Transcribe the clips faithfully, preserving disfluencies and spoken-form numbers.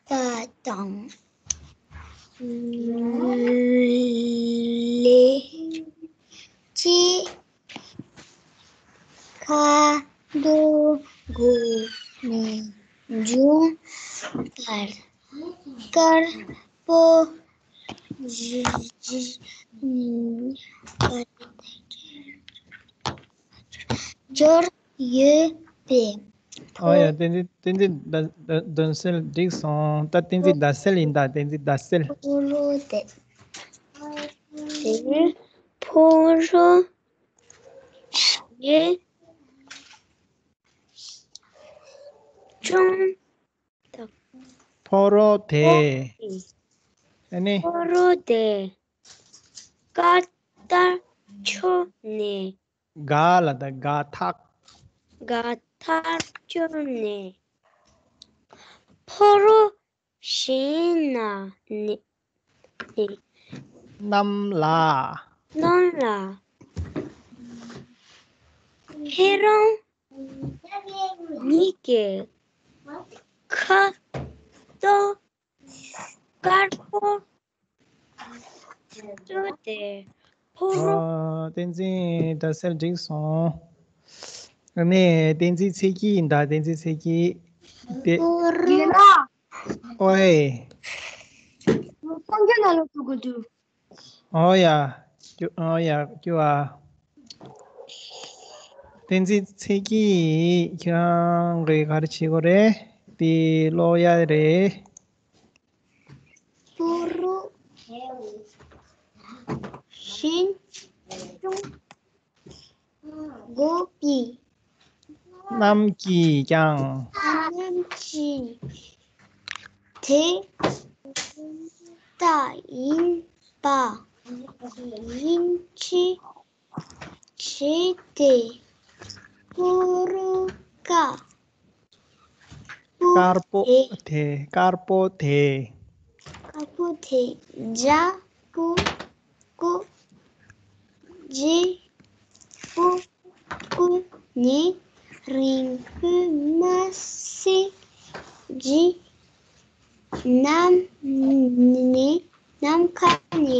པ་དང་། ལས་ཀྱི་ཁ་དོག་གོང་ནས་བྱུང་བར་དཀར་པོ། སྦྱོར་ཡོད་པས། ཨོ་ཡ། བསྟན་འཛིན། བསྟན་འཛིན་དོན་གསལ་འགྲིག་སོང་། ད་བསྟན་འཛིན་ཟླ་གསལ་ཡིན་ད། བསྟན་འཛིན་ཟླ་གསལ། ཕོ་རོག་དེ། ཕོ་རོག་ཞེས་ཅུང་། ཕོ་རོག་དེ། ཨ་ནི། ཕོ་རོག་དེ་དགའ་ཐག་ཆོད་ནས། དགའ་ལ་ད་དགའ་ཐག་དགའ་ཐག་ཆོད་ནས། ཕོ་རོག་གཞན་ན་ནི། གནམ་ལ། གནམ་ལ། ཁྱེད་རང་ཉིད་ཀྱི་ཁ་དོག་དཀར་པོ་སྤྲོད་དེ་ཕོ་རོག་ཨ། བསྟན་འཛིན་ཟླ་གསལ་འགྲིག་སོང་། ཨ་ནི་བསྟན་འཛིན་ཚེ་སྐྱིད་ཡིན་ད། བསྟན་འཛིན་ཚེ་སྐྱིད་དེ། རྒན་ལགས། ཨོའེ། སངས་རྒྱས་ནང་ལ་འགྲོ་དགོས་འདུག་ཨོ་ཡ། ཀྱུ། ཨོ་ཡ། ཀྱུ་ཨ། བསྟན་འཛིན་ཚེ་སྐྱིད། ཁྱེད་རང་གིས་ག་རེ་བྱེད་དགོས་རེད། དེ་ཀློག་ཡ་རེད། ཕོ་རོག་གཞན་ཅུང་དགོས་པའི། གནམ་གྱིས་ཀྱང་། གནམ་གྱིས་དེ་ལྟ་ཡིན་པ་ཡིན་གཅིག་བྱས་ཏེ། ཕོ་རོག་དཀར་པོ་དཀར་པོ་དེ། དེ། དཀར་པོ་དེ་རྒྱ་སྐུ་སྐུ་རྒྱལ་པོ་སྐུ་ནས་རིང་པོ་མ་ཟད་ཀྱི་ནམ་ནས་ནམ་མཁའ་ནས་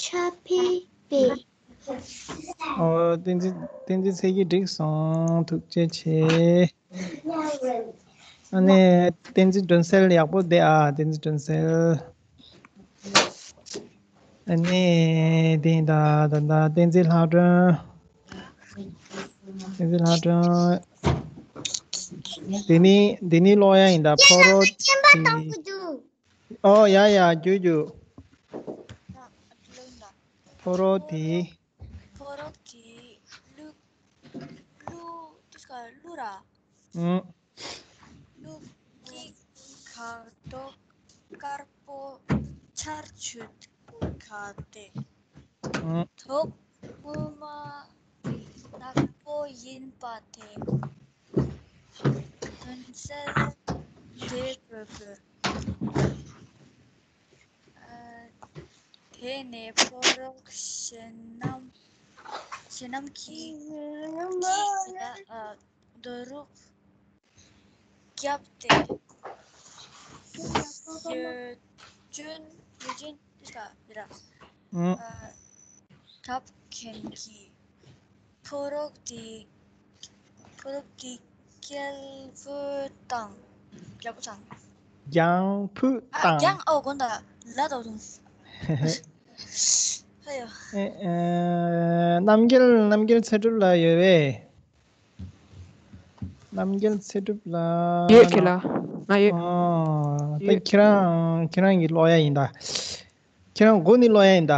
ཆར་ཕབ་པས། ཨོ། བསྟན་འཛིན། བསྟན་འཛིན་ཚེ་སྐྱིད་འགྲིག་སོང་། ཐུགས་རྗེ་ཆེ། ཨ་ནི་བསྟན་འཛིན་སྒྲོན་གསལ་ཡག་པོ་བསྡད་ཨ། བསྟན་འཛིན་སྒྲོན་གསལ། ཨ་ནི་དེ་ད་ད་ད་བསྟན་འཛིན་ལྷ་སྒྲོན། བསྟན་འཛིན་ལྷ་སྒྲོན། དེ་ནི་དེ་ནི་ཀློག་ཡ་ཡིན་ད། ཕོ་རོག་དེ། ཨོ་ཡ་ཡ། རྒྱུགས་རྒྱུགས། ཕོ་རོག་དེ། ཕོ་རོག་དེ་ཀླུ། ཀླུ་དེ་ཀ་ཀླུ་ར། ཨུ། ཀླུ་གི་ཁ་དོག་དཀར་པོ་ཆར་ཆུ་ཁ་དེ། ཨུ། ཐོག་སྔོན་མ་ནག་པོ་ཡིན་པ་དེ། དོན་གསལ་དེ་བོད་པོ། ཨ། དེ་ནས་ཕོ་རོག་གཞན་རྣམས། གཞན་རྣམས་ཀྱིས་ཀྱིས་ཨ། རྡོ་རུག་བརྒྱབ་སྟེ། ཡོ་ཅོན། ཡོ་ཅོན་དེ་ཀ་ར། ཨུ། ཨ། འཁྲབ་མཁན་གྱི་ཕོ་རོག་དེ། ཕོ་རོག་དེ་རྒྱལ་པོ་དང་། རྒྱལ་པོ་དང་། རྒྱང་ཕུ་ཨ། དང་། རྒྱང་། ཨོ། དགོངས་དག་ལ་དྭགས་དུང་། ཧ་ཡོ། ཨེ། ཨེ། རྣམ་རྒྱལ། རྣམ་རྒྱལ་ཚེ་སྒྲུབ་ལགས་ཡོད་པས། རྣམ་རྒྱལ་ཚེ་སྒྲུབ་ལགས། ཡོད་ཁྱེད་ལ། ང་ཡོད། ཨོ། ད་ཡོད། ཁྱེད་རང་། ཁྱེད་རང་གིས་ཀློག་ཡ་ཡིན་ད། ཁྱེད་རང་མགོ་ནས་ཀློག་ཡ་ཡིན་ད།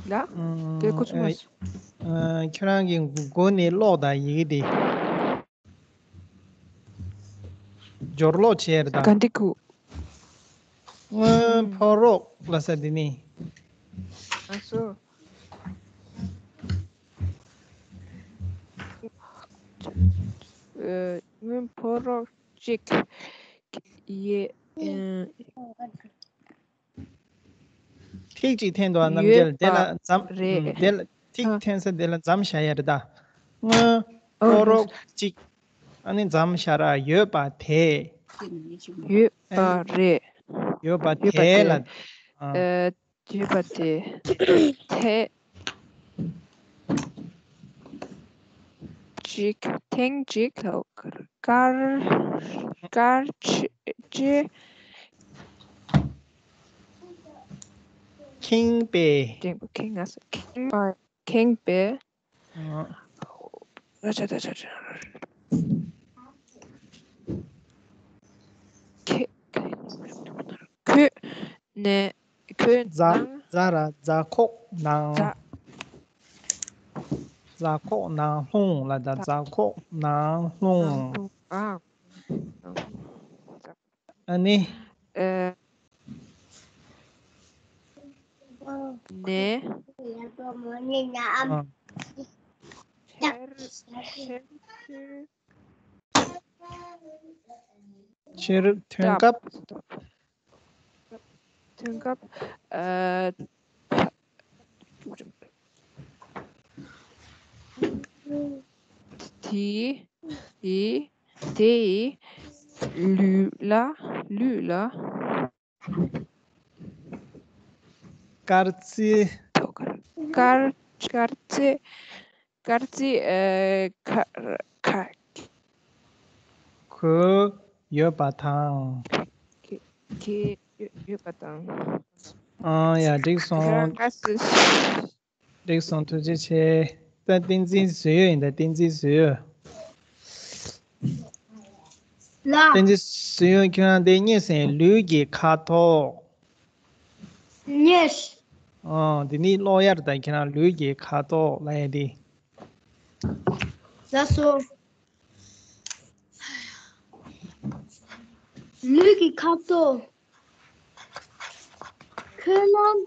ལ། ཨུམ། དེ་ཁོ་ཚོ་མ། ཨེ། ཨ། ཁྱེད་རང་གིས་མགོ་ནས་ཀློག་ད། ཡི་གེ་དེ། སྦྱོར་ཀློག་བྱས་རེད་ད། ག་འདི་ཁུ། སྔོན་ཕོ་རོག་ལ་ས་འདི་ནི། ཨ་སོ། ཨ། སྔོན་ཕོ་རོག་ཅིག་ཡེ། ཨ། ཐིག་ཅིག་འཐེན་འདུག་ཨ། རྣམ་རྒྱལ། ཡོད་པ་དེ་ལ་འཛམ། རེད། དེ་ལ་ཐིག་ཨ། འཐེན་ས་དེ་ལ་འཛམ་བཞག་ཡ་རེད་ད། སྔོན་ཨོ། ཕོ་རོག་ཅིག། ཨ་ནི་འཛོམས་ཤར་ཡོད་པ་དེ། ཡོད་པ་རེད། ཡོད་པ་ཡོད་པ་དེ་དེ། ལ། ཨ། ཨ། ཡོད་པ་དེ། དེ། ཅིག་ཐེངས་ཅིག་ལ་དཀར་དཀར་ཆེ་ཆེ། ཁེངས་པས། ཁེངས་པ་ཁེངས་ཨ། ཁེངས་པས། ཨ། ར་ཅ་ད་ཅ་ཅ། ཁེ་ཁོས་ནས་ཁོས་རྫ་ནང་རྫ་ར་རྫ་ཁོག་ནང་། རྫ་རྫ་ཁོག་ནང་ལྷུང་ལ་ད་རྫ་ཁོག་ནང་ལྷུང་། ནང་ལྷུང་ཨ། ཨ་ནི། ཨེ། ནས། ཨ། ཕྱིར་ཕྱིར་ཕྱིར། ཕྱིར་ཐོན་སྐབས། ཐོན་སྐབས། ཨ། དེ་ཡི་དེ་ཡི་ལུས་ལ་ལུས་ལ། དཀར་རྩི། དཀར་དཀར་རྩི། དཀར་རྩི་ཨ། ཁ་ཁ། གོས་ཡོད་པ་དང་། གོས་ཡོད་པ་དང་། ཨང་། ཡ། འགྲིག་སོང་། རང་དགའ་སུ། འགྲིག་སོང་། ཐུགས་རྗེ་ཆེ། ད་བསྟན་འཛིན་བཟོས་ཡོད་ཡིན། ད་བསྟན་འཛིན་བཟོས་ཡོད། ལ། བསྟན་འཛིན་བཟོས་ཡོད། ཁྱོད་རང་དེ་རྙེད་སོང་། ལུས་ཀྱི་ཁ་དོག་རྙེད། ཨང་། དེ་ནི་ཀློག་ཡ་རེད། ད་ཁྱེད་རང་ལུས་ཀྱི་ཁ་དོག་ལབ་ཡ་དེ། ལགས་སོ། ལུས་ཀྱི་ཁ་དོག་ཁོད་རྣམས།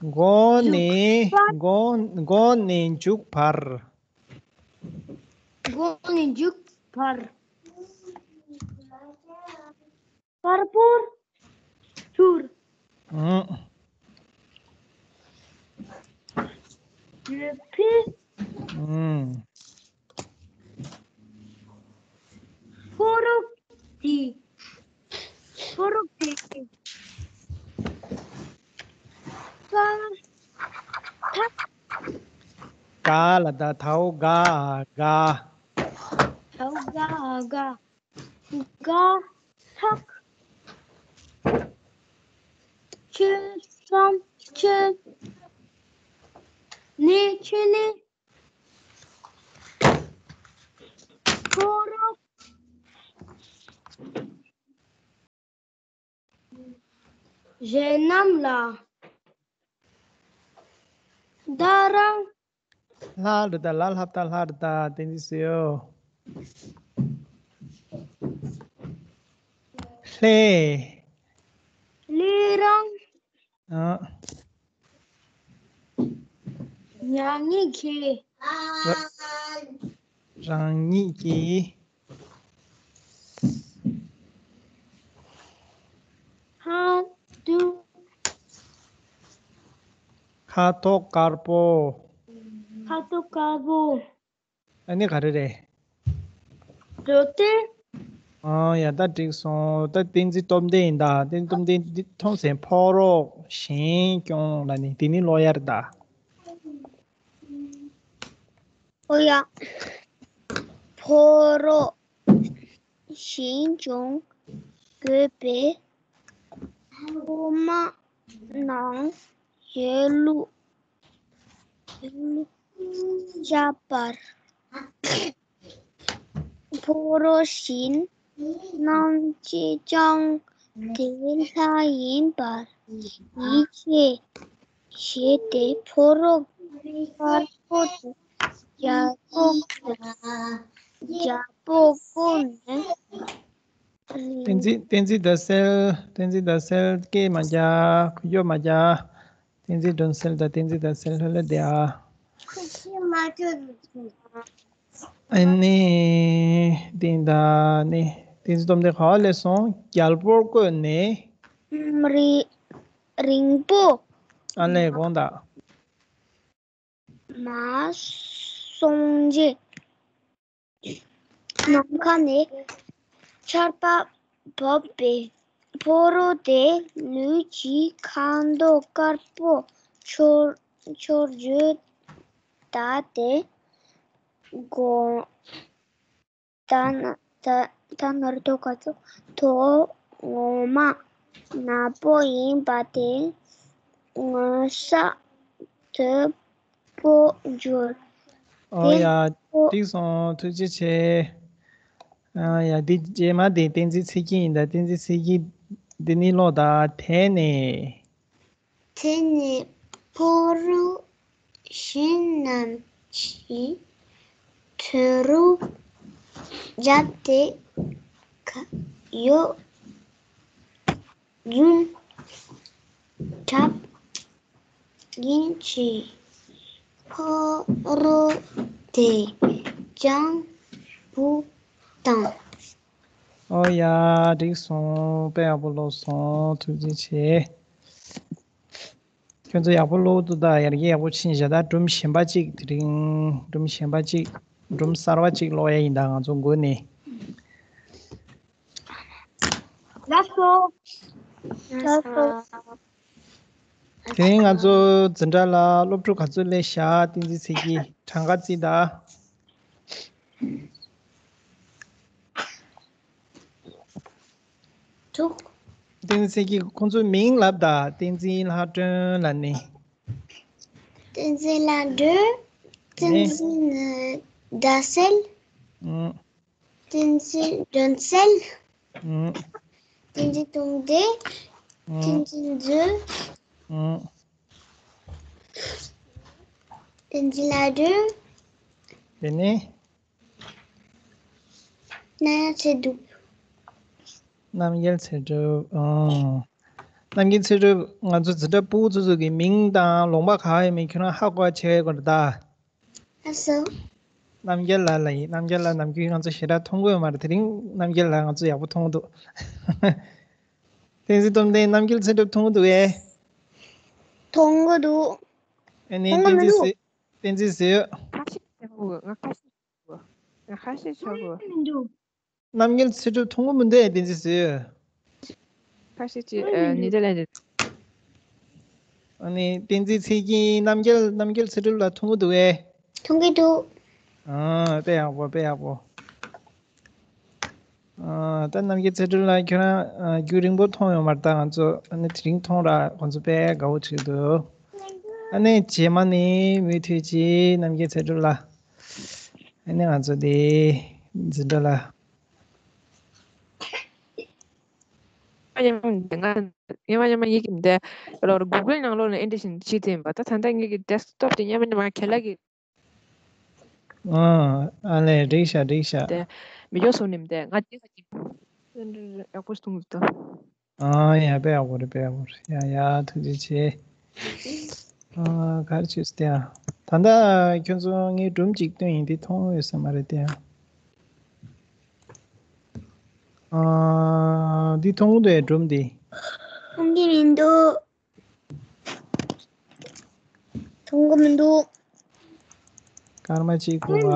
མགོ་ནས་མགོ་མགོ་ནས་མཇུག་བར། མགོ་ནས་མཇུག་བར། དཀར་པོར་གྱུར། ཨང་། ཡོད་པའི། ཨང་། ཕོ་རོག་དེ། ཕོ་རོག་དེ། ཀ། ཐག་ག་ལ་ད་དའོ་ག་ག། དའོ་ག་ག། ག་ཐག་ཆོད་ཙམ་ཆོད་ནས་ཆོད་ནས། ཕོ་རོག་གཞན་རྣམས་ལ་ད་རང་། ལྷ་རུ་ད་ལ་ལྷབ་ད་ལྷ་རུ་ད་བསྟན་འཛིན་བཟོས་ཡོད། ལྷས། ལས་རང་། ཨ། མྱ་ངན་ཁྱེར། རང་ཉིད་ཀྱི། ཧང་དུ། ཁ་དོག་དཀར་པོ། ཁ་དོག་དཀར་པོ། ཨ་ནི་ག་རེ་རེད། རོ་ཏེ། ཨ། ཡ། ད་འགྲིག་སོང་། ད་བསྟན་འཛིན་སྟོབས་ལྡན་ཡིན་ད། བསྟན་འཛིན་སྟོབས་ལྡན་འདི་མཐོང་ཟིན། ཕོ་རོག་གཞན་སྐྱོང་ལ་ནི་དེ་ནི་ཀློག་ཡ་རེད་ད། ཨོ་ཡ། ཕོ་རོག་གཞན་སྐྱོང་དགོས་པའི་ཕོ་མ་ནང་ཡོད་ལུགས། བྱ་བར། ཕོ་རོག་གཞན་རྣམས་ཀྱིས་ཀྱང་དེ་ལྷ་ཡིན་པར་ཡིད་ཆེས་བྱས་ཏེ། ཕོ་རོག་དཀར་པོ་དེ་རྒྱལ་པོ་རྒྱལ་པོ་བསྐོས་ནས། བསྟན་འཛིན། བསྟན་འཛིན་ཟླ་གསལ། བསྟན་འཛིན་ཟླ་གསལ་སྐད་མ་རྒྱག་ཁུ་ཡོད་མ་རྒྱག་བསྟན་འཛིན་སྒྲོན་གསལ་དང་བསྟན་འཛིན་ཟླ་གསལ་ལྷོད་ལྷོད་བསྡད་ཨ། ཁུ་ཤི་མ་ཐུབ། ཨ་ནི། དེ་ད་ནི་བསྟན་འཛིན་སྟོབས་ལྡན་ག་པར་སླེབས་སོང་། རྒྱལ་པོར་བསྐོས་ནས། རི་རིང་པོ། ཨ་ལས་དགོངས་དག་མར་སོང་རྗེས། ནམ་མཁའ་ནས་ཆར་པ་བབས་པས་ཕོ་རོག་དེ་ལུས་ཀྱི་ཁ་མདོག་དཀར་པོ་འཕྱོར་འཕྱོར་རྒྱུ་ད་དེ་དགོ་ད་ན་ད་ད་ནར་ཐོག་ག་ཚོ་ཐོག་ངོ་མ་ནག་པོ་ཡིན་པ་དེ་ངོ་ཤ་དོད་པོ་འགྱུར། ཨོ་ཡ། འགྲིག་སོང་། ཐུགས་རྗེ་ཆེ། ཨ་ཡ། འདི་རྗེས་མ་དེ་བསྟན་འཛིན་ཚེ་སྐྱིད་ཡིན་ད། བསྟན་འཛིན་ཚེ་སྐྱིད། འདི་ནི་ཀློག་ད། དེ་ནས། དེ་ནས་ཕོ་རོག་གཞན་རྣམས་ཀྱིས་ཐོ་རུ་བརྒྱབ་སྟེ་གཡོ་སྒྱུ་འཁྲབ་ཡིན་གྱི། ཕོ་རོག་དེ་སྤྱང་པོ་དང་། ཨོ་ཡ། འགྲིག་སོང་། དཔེ་ཡག་པོ་ཀློག་སོང་། ཐུགས་རྗེ་ཆེ། ཁྱོད་ཚོ་ཡག་པོ་ཀློག་འདུག་ད། ཡར་རྒྱས་ཡག་པོ་ཕྱིན་བཞག་ད། སྒྲུང་གཞན་པ་གཅིག་དེ་རིང་སྒྲུང་གཞན་པ་གཅིག་སྒྲུང་གསར་བ་གཅིག་ཀློག་ཡ་ཡིན་ད། ང་ཚོ་འགོ་ནས། ལགས་སོ། ལགས་སོ། དེ་རིང་ང་ཚོ་འཛིན་གྲྭ་ལ་སློབ་ཕྲུག་ག་ཚོད་སླེབས་ཤག་བསྟན་འཛིན་ཚེ་སྐྱིད། གྲངས་ཀ་བརྩིས་དང་། ཐུག་བསྟན་འཛིན་ཚེ་སྐྱིད། ཁོང་ཚོའི་མིང་ལབ་དང་། བསྟན་འཛིན་ལྷ་སྒྲོན་ལ་ནི། བསྟན་འཛིན་ལྷ་སྒྲོན། བསྟན་འཛིན་ཟླ་གསལ། ཨང་། བསྟན་འཛིན་སྒྲོན་གསལ། ཨང་། བསྟན་འཛིན་སྟོབས་ལྡན། ཨང་། བསྟན་འཛིན་མཛོད། ཨང་། བསྟན་འཛིན་ལྷ་སྒྲོན། དེ་ནས། རྣམ་རྒྱལ་ཚེ་སྒྲུབ། རྣམ་རྒྱལ་ཚེ་སྒྲུབ། ཨང་། རྣམ་རྒྱལ་ཚེ་སྒྲུབ། ང་ཚོ་འཛིན་གྲྭ་ཕྲུ་གུ་ཚོ་གི་མིང་དང་ལུང་པ་ག་ཡིན་མིན་ཁྱོད་རང་ཧ་གོ་བ་བྱེད་དགོས་རེད་ད། ལགས་སོ། རྣམ་རྒྱལ་ལགས་ལ་ཡིན། རྣམ་རྒྱལ་ལགས་ནམ་རྒྱུན་ང་ཚོ་ཞེ་དྲག་མཐོང་གི་ཡོད་མ་རེད། དེ་རིང་རྣམ་རྒྱལ་ལགས་ང་ཚོ་ཡག་པོ་མཐོང་གི་འདུག་བསྟན་འཛིན་སྟོབས་ལྡན། རྣམ་རྒྱལ་ཚེ་སྒྲུབ་མཐོང་གི་འདུག་གས། མཐོང་གི་འདུག་ཨ་ནི་མཐོང་གི་བསྟན་འཛིན་མི་འདུག་སི་བསྟན་འཛིན་ཟེར། ཁ་ཤས་ཆགས་གོ་ང་ཁ་ཤས་ཆགས་གོ་ང་ཁ་ཤས་ཆགས་གོ་མི་འདུག་རྣམ་རྒྱལ་ཚེ་སྒྲུབ་མཐོང་གི་མི་འདུག་ཨེ། བསྟན་འཛིན་ཟེར། ཁ་ཤས་ཀྱིས་ཨ་ནི་དེ་ལས་རེད། ཨ་ནི་བསྟན་འཛིན་ཚེ་སྐྱིད། རྣམ་རྒྱལ་རྣམ་རྒྱལ་ཚེ་སྒྲུབ་ལགས་མཐོང་གི་འདུག་གས། མཐོང་གི་འདུག་ཨ། དཔེ་ཡག་པོ། དཔེ་ཡག་པོ། ཨ། ད་རྣམ་རྒྱལ་ཚེ་སྒྲུབ་ལགས་ཁྱོད་རང་ཨ་རྒྱུན་རིང་པོ་མཐོང་ཡོད་མ་རེད་ད། ང་ཚོ་ཨ་ནི་དེ་རིང་མཐོང་ར། ཁོང་ཚོ་དཔེ་དགའ་བོ་བྱེད་འདུག་ཨ་ནི་རྗེས་མ་ནི་མུ་མཐུད་ཅིག་རྣམ་རྒྱལ་ཚེ་སྒྲུབ་ལགས། ཨ་ནི་ང་ཚོ་དེ་འཛིན་གྲྭ་ལ། སྔོན་མ་སྔོན་མ་ངེད་ཀྱིས་འདི་ལོར་གུ་གལ་ནང་ལོགས་ནས་ཨེ་འདྲ་བཞིན་བྱེད་དེ་ཡིན་པ། ད་ད་ལྟ་ངེད་ཀྱི་ཌེ་སི་ཊོབ་དེ་སྔོན་མ་སྔོན་མ་ཁྱེད་ལ་གི། ཨ་ཨ་ལས། འགྲིག་ཤག་འགྲིག་ཤག་དེ་མི་འཇོག་སོང་ནི་མི་འདུག་ང་དེ་ཁ་ཅིག་ཡག་པོ་གཏོང་གི་འདུག་ཨ་ཡ། དཔེ་ཡག་པོ་རེད། དཔེ་ཡག་པོ་རེད། ཡ་ཡ། ཐུགས་རྗེ་ཆེ། ཨ། ག་རེ་བྱས་སོང་དེ། ཨ། ད་ལྟ་ཁྱོད་ཚོ་ངས་སྒྲུང་གཅིག་བཏོན་ཡིན། དེ་མཐོང་ཡོད་ས་མ་རེད་དེ། ཨ། ཨ། འདི་མཐོང་གི་འདུག་གས། སྒྲུང་འདི། མཐོང་གི་མི་འདུག་མཐོང་གི་མི་འདུག་སྐར་མ་གཅིག་དགོས་པ།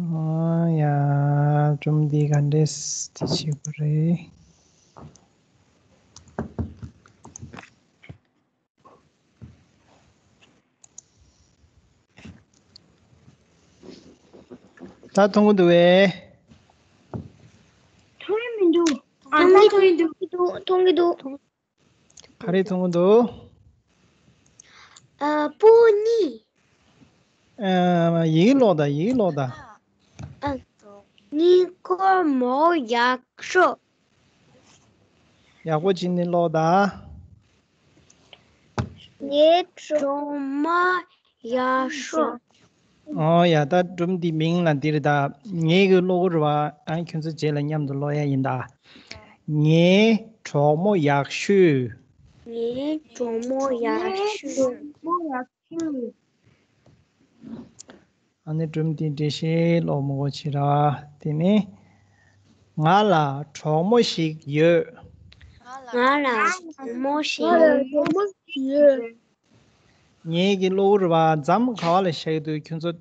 ཨ་ཡ། སྒྲུང་འདི་ག་འདྲས་དེ་བྱེད་དགོས་རེད། ད་མཐོང་གི་འདུག་གས། མཐོང་གི་མི་འདུག་ཨ། ད་མཐོང་གི་འདུག་མཐོང་གི་འདུག་ག་རེ་མཐོང་གི་འདུག་ཨ། པོ་ནི། ཨ། ཡི་གེ་ཀློག་དང་། ཡི་གེ་ཀློག་དང་། ཨ། ངའི་སྒོར་མོ་ཡག་ཤོས། ཡག་པོ་བྱས་ནས་ཀློག་དང་། ངའི་གྲོགས་མོ་ཡག་ཤོས། ཨོ་ཡ། ད་སྒྲུང་འདི་མིང་ལ་འདིར་ད་ངེད་ཀྱིས་ཀློག་གི་རེད་པ། ཨ། ཁྱོད་ཚོ་རྗེས་ལ་མཉམ་དུ་ཀློག་ཡ་ཡིན་ད། ངའི་གྲོགས་མོ་ཡག་ཤོས། ངའི་གྲོགས་མོ་ཡག་ཤོས། ཨ་ནི་སྒྲུང་འདི་འགྲེལ་བཤད་ཀློག་མོ་གོ་ཆི་ར། དེ་ནི། ང་ལ་གྲོགས་མོ་ཞིག་ཡོད། ང་ལ་གྲོགས་མོ་ཞིག་ཡོད། ངེད་ཀྱིས་ཀློག་གི་རེད་པ། མཚམས་ག་པ་ལ་བཞག་གི་འདུག་ཁྱོད་ཚོ་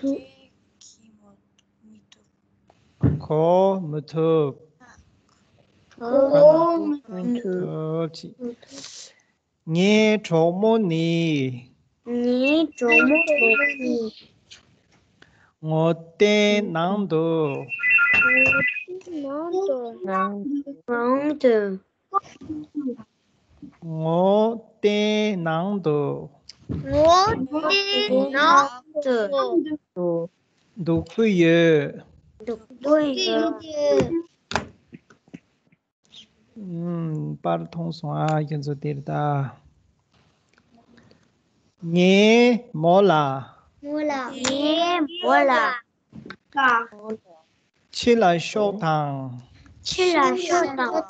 ཐུབ། གོ་མི་ཐུབ། གོ་མི་ཐུབ། ཐུབ་ཅིག་ངའི་གྲོགས་མོ་ནི། ངའི་གྲོགས་མོ་ནི། ངོ་དེ་ནང་དུ། ངོ་དེ་ནང་དུ། ནང་དུ། ངོ་དེ་ནང་དུ། ངོ་དེ་ནང་དུ། འདུག་གི་ཡོད། འདུག་གི་ཡོད། ཨུམ། པར་མཐོང་སོང་ཨ། ཁྱེད་ཚོ་དེར་ལྟ། ངའི་མོ་ལ། མོ་ལ། ངའི་མོ་ལ། ཕྱི་ལ་ཤོག་དང་། ཕྱི་ལ་ཤོག་དང་།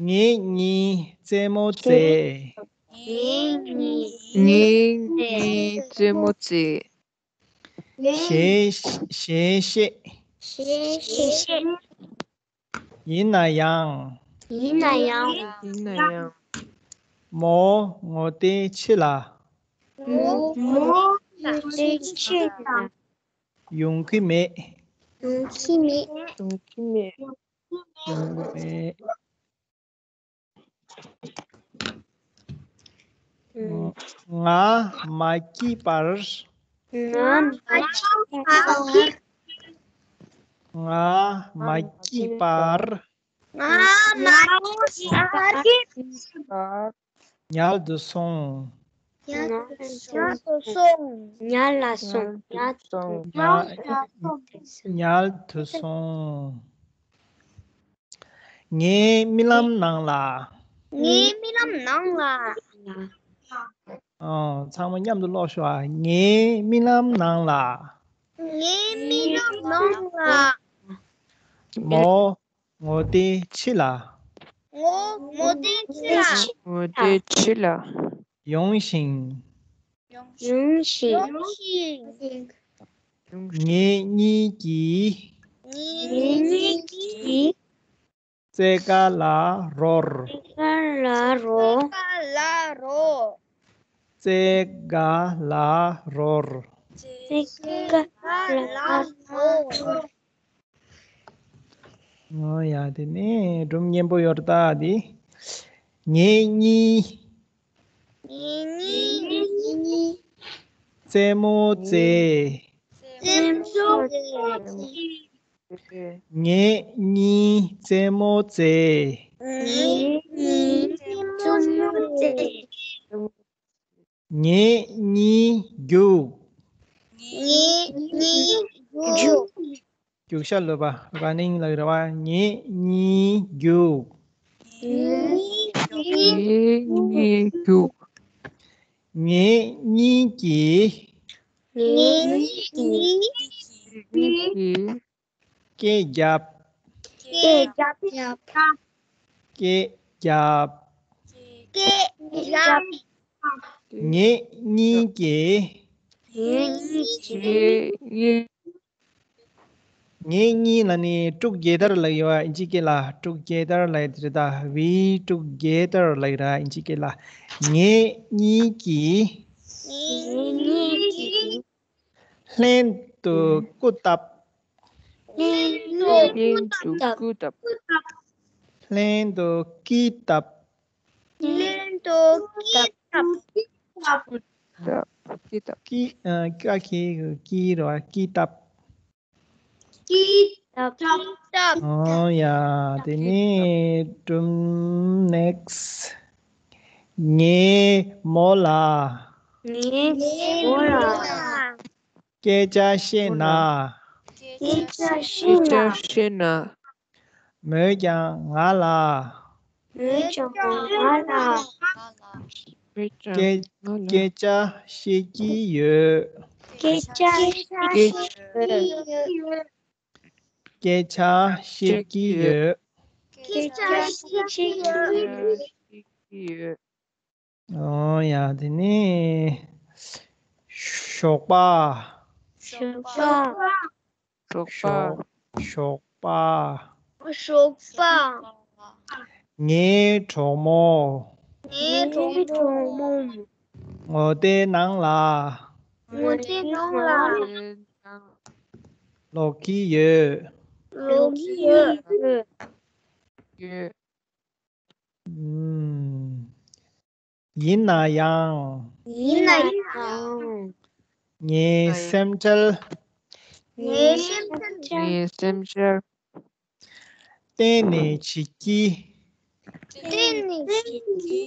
ངེད་གཉིས་རྩེད་མོ་རྩེ། ངེད་གཉིས། ངེད་གཉིས་རྩེད་མོ་རྩེ། ཞེས་ཞེས་བཤད། ཞེས་ཞེས་བཤད། ཡིན་ན་ཡང་། ཡིན་ན་ཡང་། ཡིན་ན་ཡང་། མོ་ངོ་དེ་ཕྱི་ལ། མོ་ངོ་དེ་ཕྱི་ལ། ཡོང་གི་མེད། ཡོང་གི་མེད། ཡོང་གི་མེད། ཡོང་གི་མེད། ང་མ་སྐྱིད་པར། ང་མ་སྐྱིད་པར། ང་མ་སྐྱིད་པར། ང་མ་སྐྱིད་པར། ཉལ་དུ་སོང་། ཉལ་དུ་སོང་། ཉལ་ལ་སོང་། ཉལ་དུ་སོང་། ཉལ་དུ་སོང་། ངའི་རྨི་ལམ་ནང་ལ། ངའི་རྨི་ལམ་ནང་ལ། ཨོ། ཚང་མ་མཉམ་དུ་ཀློག་ཤོག་ཨ། ངའི་རྨི་ལམ་ནང་ལ། ངའི་རྨི་ལམ་ནང་ལ། མོ་ངོ་དེ་ཕྱི་ལ། མོ་ངོ་དེ་ཕྱི་ལ། ངོ་དེ་ཕྱི་ལ། ཡོང་ཞིང་། ཡོང་ཞིང་། ཡོང་ཞིང་། ངེད་གཉིས་ཀྱིས། ངེད་གཉིས་ཀྱིས། རྩེད་ག་ལ་རོལ། རྩེད་ག་ལ་རོལ། རྩེད་ག་ལ་རོལ། རྩེད་ག་ལ་རོལ། ཨོ་ཡ། དེ་ནས་སྒྲུང་སྙན་པོ་ཡོད་ད་དེ། ངེད་གཉིས། ངེད་གཉིས། རྩེད་མོ་རྩེ། རྩེད་མོ་རྩེ། ངེད་གཉིས་རྩེད་མོ་རྩེ། ངེད་གཉིས་རྩེད་མོ་རྩེ། ངེད་གཉིས་རྒྱུགས། ངེད་གཉིས་རྒྱུགས། རྒྱུགས་ཤ་ལོས་པ། ར་ནིང་ལ་རེ་བ། ངེད་གཉིས་རྒྱུགས། ངེད་གཉིས་རྒྱུགས། ངེད་གཉིས་ཀྱིས། ངེད་གཉིས་ཀྱིས། སྐད་རྒྱབ། སྐད་རྒྱབ། སྐད་རྒྱབ། སྐད་རྒྱབ། ངེད་གཉིས་ཀྱིས། ངེད་གཉིས་ཀྱིས། ངེད་གཉིས། ངེད་གཉིས་ལ་ནི་དཀྲུག་རྒྱལ་དར་ལབ་ཡོད་པ་ཨིན་ཇི་སྐད་ལ། དཀྲུག་རྒྱལ་དར་ལབ་ཡོད་རེད་ད། We took gather ལབ་ཡོད་ར་ཨིན་ཇི་སྐད་ལ། ངེད་གཉིས་ཀྱིས། ངེད་གཉིས་ཀྱིས། ལྷན་དུ་སྐུ་བཏབ། ལྷན་དུ་ལྷན་དུ་སྐུ་བཏབ། སྐུ་བཏབ། ལྷན་དུ་སྐུ་བཏབ། ལྷན་དུ་སྐུ་བཏབ། སྐུ་བཏབ། སྐུ་བཏབ། སྐུ། ཨ། ཀ་ཁེ་གི་སྐུ་རེད་པ། སྐུ་བཏབ། སྐུ་བཏབ། སྐུ་བཏབ། ཨོ་ཡ། དེ་ནས་སྒྲུང་next། ངས་མོ་ལ། ངས་མོ་ལ། སྐད་ཆ་བཤད་ན། སྐད་ཆ་བཤད་ན། སྐད་ཆ་བཤད་ན། མོས་ཀྱང་ང་ལ། མོས་ཀྱང་ང་ལ། མོས་ཀྱང་སྐད། ང་ལ། སྐད་ཆ་བཤད་ཀྱི་ཡོད། སྐད་ཆ་བཤད་ཀྱི་ཡོད། སྐད་ཆ་བཤད་ཀྱི་ཡོད། སྐད་ཆ་བཤད་ཀྱི་ཡོད། ཡོད། ཨོ་ཡ། དེ་ནས་ཞོགས་པ། ཞོགས་པ། ཞོགས་པ། ཞོགས། ཞོགས་པ། ཞོགས་པ། ངའི་གྲོགས་མོ། ངའི་གྲོགས་མོ། ངོ་དེ་ནང་ལ། ངོ་དེ་ནང་ལ། ལོག་གི་ཡོད། ལོག་གི་ཡོད། ཡོད། ཨུམ། ཡིན་ན་ཡང་། ཡིན་ན་ཡང་། ངའི་སེམས་ཁྲལ། ངའི་སེམས་ཁྲལ། ངའི་སེམས་ཁྲལ། གཏན་ནས་བྱེད་ཀྱི། གཏན་ནས་བྱེད་ཀྱི།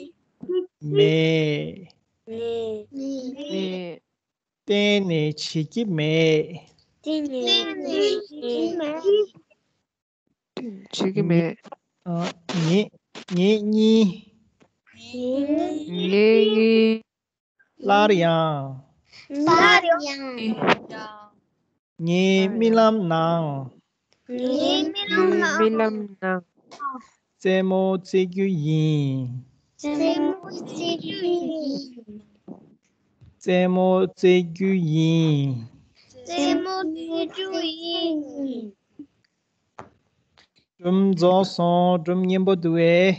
མེད། མེད། མེད། གཏན་ནས་བྱེད་ཀྱི་མེད། གཏན་ནས་བྱེད་ཀྱི་མེད། བྱེད་ཀྱི་མེད། ཨ། ངེད། ངེད་གཉིས། ངེད་གཉིས། སླར་ཡང་། སླར་ཡང་། ངའི་རྨི་ལམ་ནང་། ངའི་རྨི་ལམ་ནང་། རྨི་ལམ་ནང་། རྩེད་མོ་རྩེ་རྒྱུ་ཡིན། རྩེད་མོ་རྩེ་རྒྱུ་ཡིན། རྩེད་མོ་རྩེ་རྒྱུ་ཡིན། རྩེད་མོ་རྩེ་རྒྱུ་ཡིན། སྒྲུང་རྫོགས་སོང་། སྒྲུང་སྙན་པོ་འདུག་པས།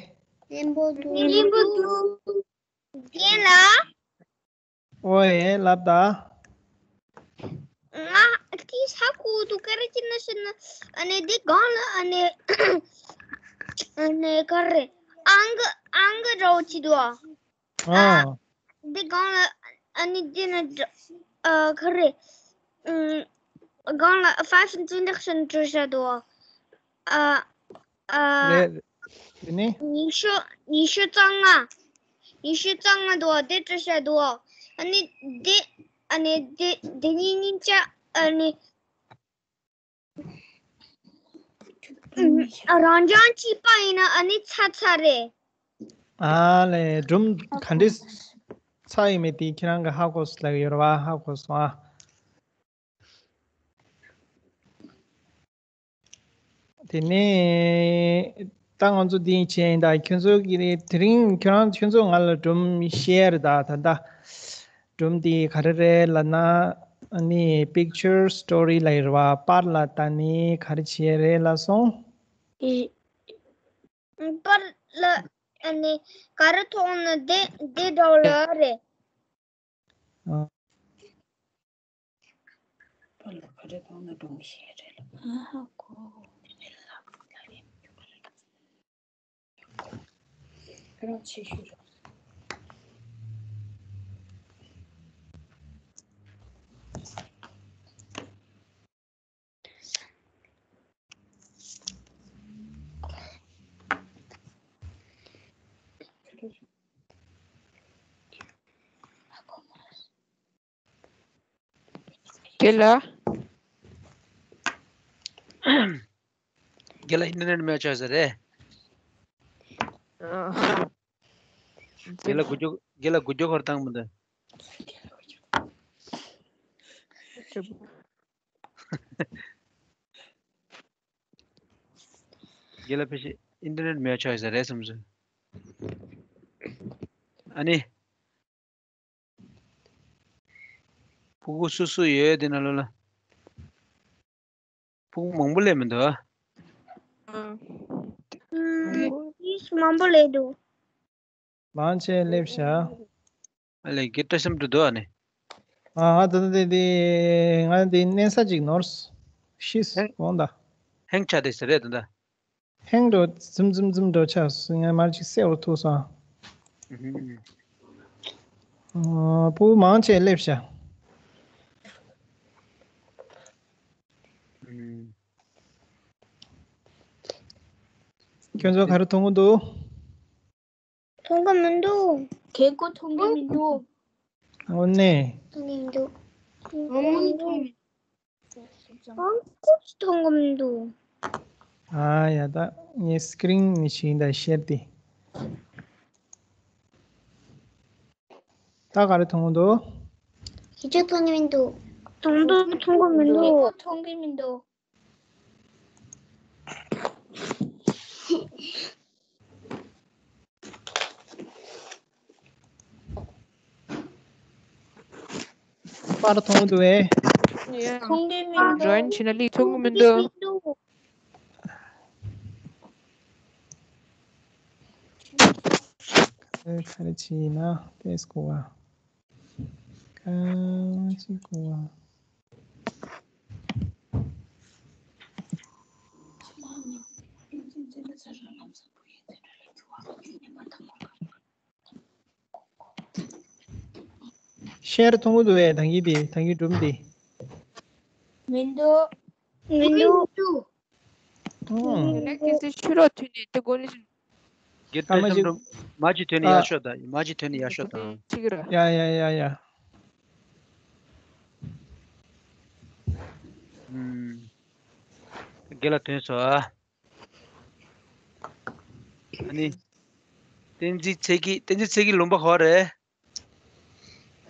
སྙན་པོ་འདུག་སྙན་པོ་འདུག་རྒན་ལགས། ཨོ་ཡེ། ལབ་ད། ང་ཏི་ས་ཁུ་དུ་ཀ་རེ་ཅི་ན་ཤི་ན། ཨ་ནི་འདི་སྒང་ལ་ཨ་ནི་ཨ་ནི་ཀ་རེ་ཨང་ཀི་ཨང་ཀི་འདྲ་བོ་ཅིག་འདུག་ཨ། ཨ། འདི་སྒང་ལ་ཨ་ནི་འདི་ན་ཨ་ཀ་རེ། ཨུམ། སྒང་ལ་five introduction བྲིས་བཞག་འདུག་ཨ། ཨ། རེད། དེ་ནས། ཉི་ཤུ། ཉི་ཤུ་རྩ་ལྔ། ཉི་ཤུ་རྩ་ལྔ་འདུག་པ་དེ་བྲིས་བཞག་འདུག་ཨ་ནི་དེ། ཨ་ནི་དེ་དེ་གཉིས་གཉིས་ཆ་ཨ་ནི་ཨ་རང་རྐྱང་གཅིག་པ་ཡིན་ན་ཨ་ནི་ཚར་ཚར་རེད། ཨ་ལས། སྒྲུང་ག་འདྲས་ཚར་ཡོད་མེད་དེ་ཁྱེད་རང་གིས་ཧ་གོ་སོང་ལབ་ཡོད་རེད་པ། ཧ་གོ་སོང་ཨ། དེ་ནས་ད་ང་ཚོ་འདི་བྱས་ཡིན་ད། ཁྱོད་ཚོ་གི་དེ་རིང་ཁྱོད་རང་ཁྱོད་ཚོ་ང་ལ་སྒྲུང་བཤད་རེད་ད། ད་ལྟ་སྒྲུང་འདི་ག་རེ་རེད་ལབ་ན། ཨ་ནི་picture story ལབ་ཡོད་རེད་པ། པར་ལ་ལྟ་ནས་ག་རེ་བྱས་རེད་ལབ་སོང་། པར་ལ་ཨ་ནི་ག་རེ་མཐོང་ན་དེ་དེ་འདྲ་བོ་ལབ་རེད། ཨ། པར་ལ་ག་རེ་མཐོང་ན་སྒྲུང་བཤད་རེད་ལབ། ཨ་ཧ་གོ། ཁྱོད་རང་ཆེ་ཤོས་རེད། རྒན་ལགས། རྒན་ལགས་ཨིན་ཊར་ནེཊ་མེད་ཆགས་ཟེར་རེད། རྒན་ལགས་འགུལ་སྐྱོད། རྒན་ལགས་འགུལ་སྐྱོད་ཁར་བཏང་མི་འདུག་རྒན་ལགས་ཕལ་ཆེར་ཨིན་ཊར་ནེཊ་མེད་ཆགས་ཟེར་རེད་བསམ་སོང་། ཨ་ནི། ཕྲུ་གུ་སུ་སུ་ཡོད་དེ་ནང་ལོགས་ལ། ཕྲུ་གུ་མང་པོ་སླེབས་མི་འདུག་ཨ། ཨུམ། མང་པོ་སླེབས་འདུག་མང་ཆེ་སླེབས་ཤག་ཨ་ལས་གི་བཀྲ་ཤམ་དུ་འདུག་ཨ་ནི། ཨ་ང་ད་ལྟ་དེ་དེ་ང་དེ་གནས་ས་ཅིག་ནོར་ཤིས་འོང་ད། ཧེང་ཆ་དེ་ཟེར་རེད་ད་ད། ཧེང་འགྲོ་ཙམ་ཙམ་ཙམ་འགྲོ་ཆགས་སོང་། ང་མར་ཅིག་སེ་འོ་ཐུག་སོང་། ཨ་ཕྲུ་གུ་མང་ཆེ་སླེབས་ཤག་ཁྱོད་ཚོ་ག་རེ་མཐོང་གི་འདུག་མཐོང་གི་མི་འདུག་གད་སྐོ་མཐོང་གི་མི་འདུག་འོ་ནས། མཐོང་གི་མི་འདུག་ཨང་ཀོ་མཐོང་གི་མི་འདུག་ཨ་ཡ་ད་ངའི་སི་ཀི་རིན་ནས་ཤིག་ད་ཤེར་ཏེ། ད་ག་རེ་མཐོང་གི་འདུག་ཁྱེད་ཚོ་མཐོང་གི་མི་འདུག་མཐོང་འདུག་མཐོང་གི་མི་འདུག་མཐོང་གི་མི་འདུག་པར་མཐོང་འདུག་ཨེ། མཐོང་གི་མི་འདུག་ཇོ་ཡིན་བྱས་ན་ལིག་མཐོང་གི་མི་འདུག་ཨེ་ག་རེ་བྱས་ན་ཏེས་གོ་བ། གང་ཅི་གོ་བ། ཤེར་མཐོང་གི་འདུག་བས་ད་གིན་དེ་ད་གིན་སྒྲུང་དེ། མི་འདུག་མི་འདུག་ཨོ། དེ་ནས་ཁྱེད་ཚོས་ཤུ་རོགས་མཐུད་ནས་དེ་གོ་ནས། གེ་ཏ་ཨ་མ་ཅི་ཤམ་འགྲོ། མ་ཅི་ཐོན་ནས་ཡར་ཤོག་དང་། མ་ཅི་ཐོན་ནས་ཡར་ཤོག་དང་། ཅིག་ར། ཡ་ཡ་ཡ་ཡ། ཨུམ། རྒན་ལགས་ཐོན་སོང་ཨ། ཨ་ནི། བསྟན་འཛིན་ཚེ་སྐྱིད། བསྟན་འཛིན་ཚེ་སྐྱིད་ལུང་པ་ག་པར་རེད།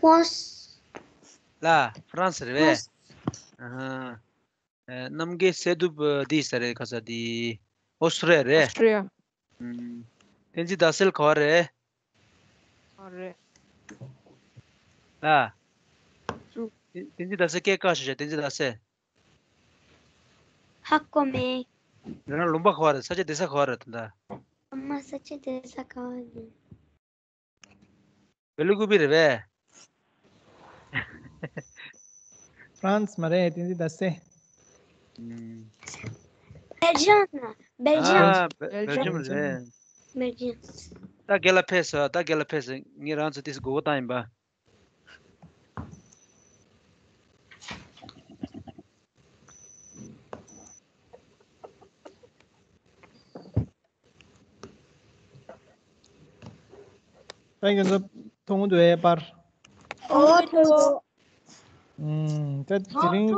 ཧྥ་རན་སི། ལ་ཧྥ་རན་སི་རེད་པས། ཧྥ་རན་སི། ཨ་ཧ། ཨེ་རྣམ་རྒྱལ་སྲས་གདུབ་འདི་ས་རེད་ག་ས་འདི། ཨོ་སི་ཀྲི་ཡ་རེད། ཨོ་སི་ཀྲི་ཡ། ཨུམ། བསྟན་འཛིན་ཟླ་གསལ་ག་པར་རེད། ཨ་རེད། ཨ། ཅུ། བསྟན་འཛིན་ཟླ་གསལ་སྐད་བཀག་ཤོག་བྱ། བསྟན་འཛིན་ཟླ་གསལ། ཧ་གོ་མེད། ང་རང་ལུང་པ་ག་པར་རེད། ས་ཆ་སྡོད་ས་ག་པར་རེད་ད་ལྟ། ཨ་མ་ས་ཆ་སྡོད་ས་ག་པར་རེད། བེ་ལུ་ཀུ་པི་རེད་པས། ཧྥ་རན་སི་མ་རེད། བསྟན་འཛིན་ཟླ་གསལ། ཨུམ། སྦེལ་ཇམ་ན། སྦེལ་ཇམ། ཨ། སྦེལ་སྦེལ་ཇམ་ཇམ་རེད། སྦེལ་ཇམ། ད་རྒན་ལགས་ཕེབས་སོང་། ད་རྒན་ལགས་ཕེབས་སོང་། ངས་རང་ཚོ་ཏོག་ཙམ་མགོ་སྐོར་བཏང་ཡིན་པ། ད་ཁྱོད་ཚོ་མཐོང་གི་འདུག་ཨེ་པར། ཨོ་མཐོང་། ཨུམ། ད་དེ་རིང་།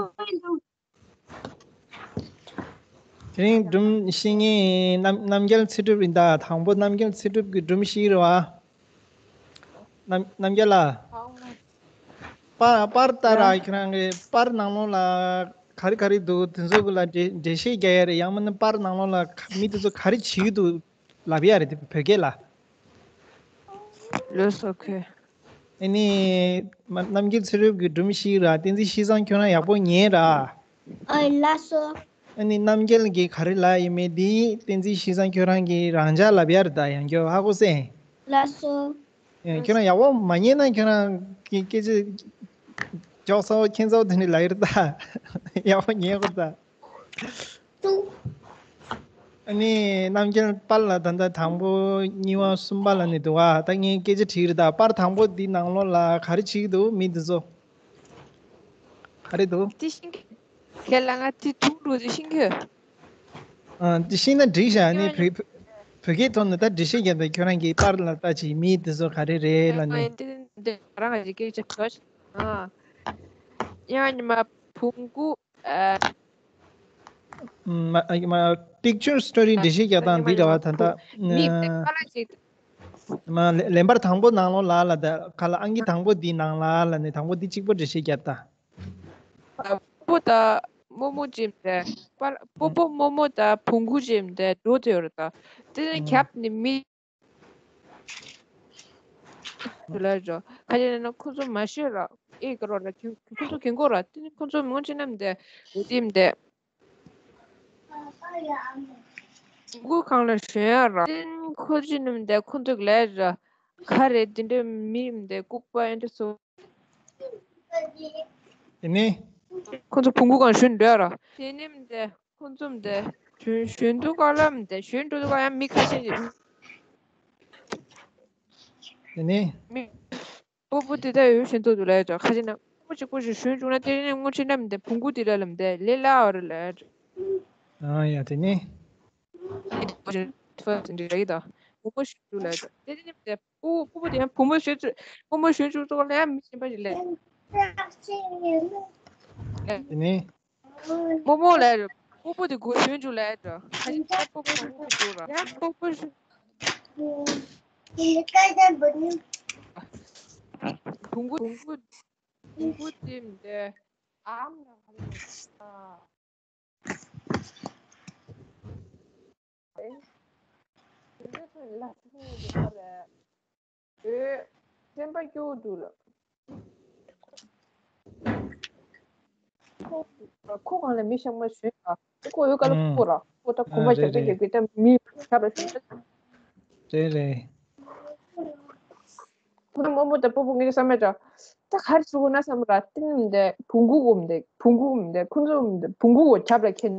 དེ་རིང་སྒྲུང་བཤད་མཁན་རྣམ་རྣམ་རྒྱལ་ཚེ་སྒྲུབ་ཡིན་ད། དང་པོ་རྣམ་རྒྱལ་ཚེ་སྒྲུབ་ཀྱི་སྒྲུང་བཤད་རེད་པ། རྣམ་རྣམ་རྒྱལ་ལགས། པར་པར་ལྟ་ར། ཁྱེད་རང་གི་པར་ནང་ལོགས་ལ་ག་རེ་ག་རེ་འདུག་དེ་ཚོ་གི་ལ་འགྲེལ་འགྲེལ་བཤད་རྒྱག་ཡ་རེད། ཡང་མིན་ན་པར་ནང་ལོགས་ལ་མི་དེ་ཚོ་ག་རེ་བྱེད་ཀྱི་འདུག་ལབ་ཡ་རེད། དེ་བོད་སྐད་ལ། ལགས་སོ། ཁོས། ཨ་ནི། མ་རྣམ་རྒྱལ་ཚེ་སྒྲུབ་ཀྱི་སྒྲུང་ཞིག་ར། བསྟན་འཛིན་ཤེས་བཟང་ཁྱོད་རང་ཡག་པོ་ཉན་ར། ཨ་ལགས་སོ། ཨ་ནི་རྣམ་རྒྱལ་གྱིས་ག་རེ་ལབ་ཡིན་མིན་འདི་བསྟན་འཛིན་ཤེས་བཟང་ཁྱོད་རང་གིས་རང་འཇགས་ལབ་ཡ་རེད་ད། ཡང་བསྐྱར་ཧ་གོ་སོང་། ལགས་སོ། ཨེ་ཁྱོད་རང་ཡག་པོ་མ་ཉན་ན་ཁྱོད་རང་གི་སྐད་ཆ་ཅོག་ཙེ་ཁྱེད་ཚོ་དེ་ནས་ལབ་ཡ་རེད་ད། ཡག་པོ་ཉན་དགོས་ད། ཨ་ནི་རྣམ་རྒྱལ་པར་ལ་ད་ལྟ་དང་པོ་གཉིས་པ་གསུམ་པ་ལ་ནི་འདུག་ཨ། ད་ངས་སྐད་ཆ་དྲིས་རེད་ད། པར་དང་པོ་འདི་ནང་ལོགས་ལ་ག་རེ་བྱེད་ཀྱི་འདུག་མི་འདི་ཚོ། ག་རེ་འདུག་དེ་ཤེས་ཀྱི། ཁྱེད་ལ་ང་དེ་ཐུག་འགྲོ་དེ་ཤེས་ཀྱི། ཨ་དེ་ཤེས་ན་འགྲིག་ཤག་ཨ་ནི་བོད་བོད་བོད་སྐད་ཐོག་ནས་ད་འགྲེལ་བཤད་རྒྱབ་ད། ཁྱོད་རང་གིས་པར་ལ་ལྟ་ཅིག་མི་འདི་ཚོ་ག་རེ་རེད་ལབ་ནས། ཨ་འདི་འདི་རང་གི་སྐད་ཆ་གོ་ཤག་ཨ་ཡང་ཉི་མ་བོང་གུ། ཨ། མ་མ་picture story འགྲེལ་བཤད་རྒྱག་སྟངས་འདི་འདྲ་བ་ད་ལྟ། མིག་དེ་ཁ་ལ་ཅིག་མ་ལེ་ལེན་པར་དང་པོ་ནང་ལོགས་ལ་ལ་ད་ཁ་ལ་ཨང་ཀི་དང་པོ་འདི་ནང་ལ་ལ་ནས་དང་པོ་འདི་གཅིག་པོ་འགྲེལ་བཤད་རྒྱག་ད། སྤོ་ད་རྨོ་མོ་ཅིམ་དེ་པར་སྤོ་སྤོ་རྨོ་མོ་ད་བོང་གུ་ཅིམ་དེ་འགྲོ་དེ་ཡོད་རེད་ད། དེ་ནས་རྒྱབ་ནས་མི། དེ་ལ་རོ། ཁ་ཅིག་ན་ཁོ་ཚོ་མ་ཤོད་རོགས། ཨེ་ག་རོ་ར་ཁྱོད་ཁྱོད་ཚོ་གན་གོ་ར་དེ་ནི་ཁོ་ཚོ་མི་ངོ་ཅི་ནམ་དེ་འོ་དེ་མི་དེ། ཕུང་པོ་གང་ལ་ཞོན་ཡ་ར། དེ་ནི་ཁོ་ཅི་ནམ་དེ་ཁོ་ཚོ་གི་ལས་ར་ག་རེ་དེ་འདྲ་མི་མི་དེ་ལྐུགས་པ་ཨེ་འདྲ་སོ། དེ་ནི། ཁོ་ཚོ་ཕུང་པོ་གང་ཞོན་འདྲ་ར། དེ་ནི་མི་དེ་ཁོ་ཚོ་མི་དེ་ཞོན་ཞོན་དུ་ག་ལ་མི་དེ་ཞོན་འགྲོ་དུ་ག་ཡ་མི་ཁ་ཤས་ཅིག་དེ་ནི། མི། སྤོ་བོ་དེ་ད་ཡོད་ཤེས་ཚོ་དུ་ལ་ཡོད་ཁ་ཤས་ན་སྤོ་བོ་གཅིག་པོ་ཞིག་ཞོན་བཅུག་ན་དེ་ནི་སྔོན་ཆད་ནམ་དེ་ཕུང་པོ་དེ་ལ་ལམ་དེ་ལས་སླ་བ་རེད་ལ། ཨ་ཡ་དེ་ནི། ཕུང་པོ་ཞིག་བཅུག་ལ་ཡོད་དེ་ནི་དེ་སྤོ་བོ་སྤོ་བོ་དེ་ཡང་ཕུང་པོ་ཞིག་བཅུག་ཕུང་པོ་ཞིག་བཅུག་ཚོ་ལ་ཡང་མི་ཤེས་པ་ཞིག་ལས། དེ་ནི། སྤོ་བོ་ལ་སྤོ་བོ་དེ་གོ་ཞོན་བཅུག་ལ་ཡོད་ཁ་ཤས་སྤོ་བོ་ཕུང་པོ་བཅུག་ར་ཡང་སྤོ་བོ་ཞིག་ཕུང་པོ་ཕུང་པོ་ཕུང་པོ་དེ་མི་དེ་ཨམ་ན་ཧ་ལས་ཨ། དེ་འདྲ་ཚོ་ཡིན་ལ་ཤི་ཤི་ཡོད་རེད། འོད། སེམས་པ་སྐྱོ་བོ་འདུག་ལ། ཁོ་ཁོ་གང་ལ་མི་ཤག་མ་ཞོན་ཨ། ཁོ་འོད་ག་ལ་ཁོ་ར་ཁོ་ད་གོམ་པ་རྒྱབ་ཏེ་རྒྱབ་ཀྱི་ད་མི་ཤག་ལ་ཞོན། རེད་རེད། ཁོ་ད་རྨོ་མོ་ད་སྤོ་བོ་ངེད་ཀྱི་བསམ་མེད་འདྲ། ད་ག་རེ་ཟེར་དགོས་ན་བསམ་ར་ཏིང་འདི་ཕུང་པོ་འོམ་འདི་ཕུང་པོ་འོམ་འདི་ཁོ་ཚོ་འོམ་འདི་ཕུང་པོ་འོ་ཁྱབ་ལ་ཁྱེར།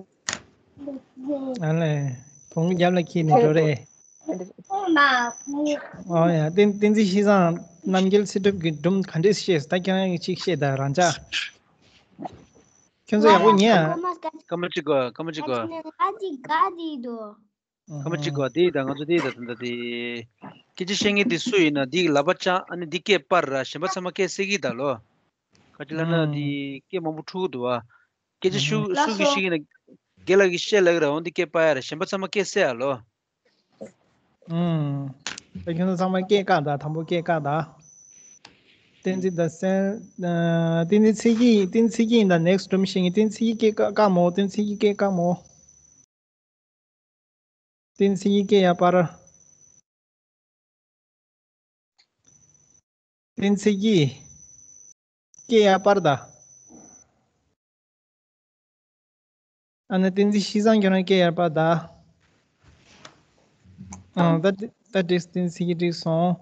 ཨ་ལས། ཕུང་པོ་རྒྱབ་ལ་ཁྱེར་ནས་འགྲོ་རེད། ཨོ་ཡ་བསྟན་བསྟན་འཛིན་ཤེས་བཟང་རྣམ་རྒྱལ་ཚེ་སྒྲུབ་ཀྱི་སྒྲུང་ག་འདྲས་ཤེས་ད་ཁྱེད་རང་གིས་གཅིག་བཤད་ད་རང་ཅག་ཁྱོད་ཚོ་ཡག་པོ་ཉན་ཨ། སྐར་མ་གཅིག་གོ་སྐར་མ་གཅིག་གོ། ང་ཅིག་ག་དེ་དོ། ཁ་མ་གཅིག་གོ་དེ་ཡིན་ད་ང་ཚོ་དེ་ཡིན་ད་ད་ད་དེ། སྐད་ཆ་བཤད་མཁན་དེ་སུ་ཡིན་ན་དེ་ལག་པ་བཅག་ཨ་ནི་འདི་སྐད་སྤར་ར་གཞན་པ་ཚང་མ་སྐད་གསལ་གི་ད་ལོ། ཁ་ཅིག་ལ་ན་དེ་སྐད་མང་པོ་འཁྲུག་གི་འདུག་བ། སྐད་ཆ་ཤུ་སུ་གི་ཤི་གི་ན་རྒན་ལགས་ཀྱི་བཤད་ལ་གི་ར་འོང་དེ་སྐད་སྤར་ཡ་ར་གཞན་པ་ཚང་མ་སྐད་གསལ་ཡ་ལོ། ཨུམ། ད་ཁྱོད་ཚོ་ཚང་མ་སྐད་བཀག་ད་དང་པོ་སྐད་བཀག་ད། བསྟན་འཛིན་ད་སེན། བསྟན་འཛིན་ཚེ་སྐྱིད་བསྟན་འཛིན་ཚེ་སྐྱིད་ཡིན་ད་ནེག་སི་སྒྲུང་བཤད་མཁན་བསྟན་འཛིན་ཚེ་སྐྱིད་སྐད་བཀག་བཀག་མོ་བསྟན་འཛིན་ཚེ་སྐྱིད་སྐད་བཀག་མོ། བསྟན་འཛིན་ཚེ་སྐྱིད་སྐད་ཡར་སྤར། བསྟན་འཛིན་ཚེ་སྐྱིད་སྐད་ཡར་སྤར་ད། ཨ་ནི་བསྟན་འཛིན་ཤེས་བཟང་ཁྱོད་རང་སྐད་ཡར་སྤར་ད། ཨ་ད་ད་འགྲིག་བསྟན་འཛིན་ཚེ་སྐྱིད་འགྲིག་སོང་།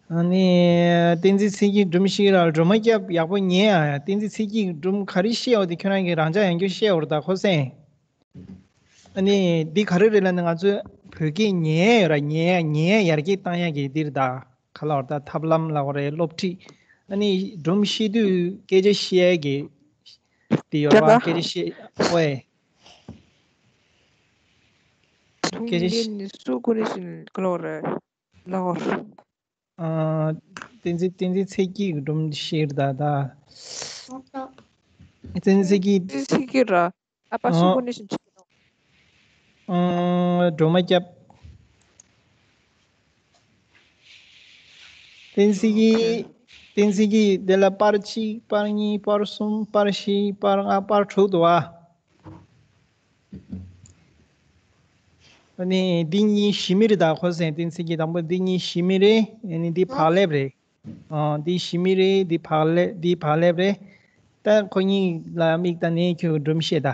ཨ་ནི་བསྟན་འཛིན་ཚེ་སྐྱིད་སྒྲུང་བཤད་ར་སྒྲུང་མ་སྐྱབས་ཡག་པོ་ཉན་ཨ། བསྟན་འཛིན་ཚེ་སྐྱིད་སྒྲུང་ག་རེ་བཤད་འོ་དེ་ཁྱོད་རང་གིས་རང་ཅག་ཡང་བསྐྱར་བཤད་འོ་ར་ད་ཁོ་སེང་། ཨ་ནི་འདི་ག་རེ་རེད་ལབ་ན་ང་ཚོས་བོད་སྐད་ཉན་ཡ་ཡོད་ར་ཉན་ཡ་ཉན་ཡ་ཡར་རྒྱས་བཏང་ཡ་གི་འདིར་ད་ག་ལ་བར་ད་ཐབས་ལམ་ལ་བར་རེད་སློབ་ཁྲིད། ཨ་ནི་སྒྲུང་བཤད་དུས་སྐད་ཆ་བཤད་ཡ་གི་འདི་ཡོད་ར་སྐད་ཆ་བཤད་ཨོའི། སྐད་ཆ་བཤད་ནི་སུ་ཀུ་རེ་ཤིན་ག་ལ་བར་རེད་ལ་བར། བསྟན་འཛིན་བསྟན་འཛིན་ཚེ་སྐྱིད་ཀྱི་སྒྲུང་ཤེར་ད་ད། བསྟན་འཛིན་ཚེ་སྐྱིད། བསྟན་འཛིན་ཚེ་སྐྱིད་ར། ཨ་པ་སུ་ཨ་ཀུ་ནི་ཤིན་ཆེ་ནོ། སྒྲོལ་མ་སྐྱབས། བསྟན་འཛིན་ཚེ་སྐྱིད། བསྟན་འཛིན་ཚེ་སྐྱིད་དེ་ལ་པར་གཅིག་པར་གཉིས་པར་གསུམ་པར་བཞི་པར་ལྔ་པར་དྲུག་འདུག་ཨ། ཨ་ནི་འདི་གཉིས་ཞི་མི་རེད་ད་ཁོ་སེང་བསྟན་འཛིན་ཚེ་སྐྱིད་དང་པོ་འདི་གཉིས་ཞི་མི་རེད། ཨ་ནི་འདི་བག་ལེབ་རེད། ཨ་འདི་ཞི་མི་རེད་འདི་བག་ལེབ་འདི་བག་ལེབ་རེད། ད་ཁོ་གཉིས་ལ་མིག་ལྟ་ནས་ཁྱོད་སྒྲུང་བཤད་ད།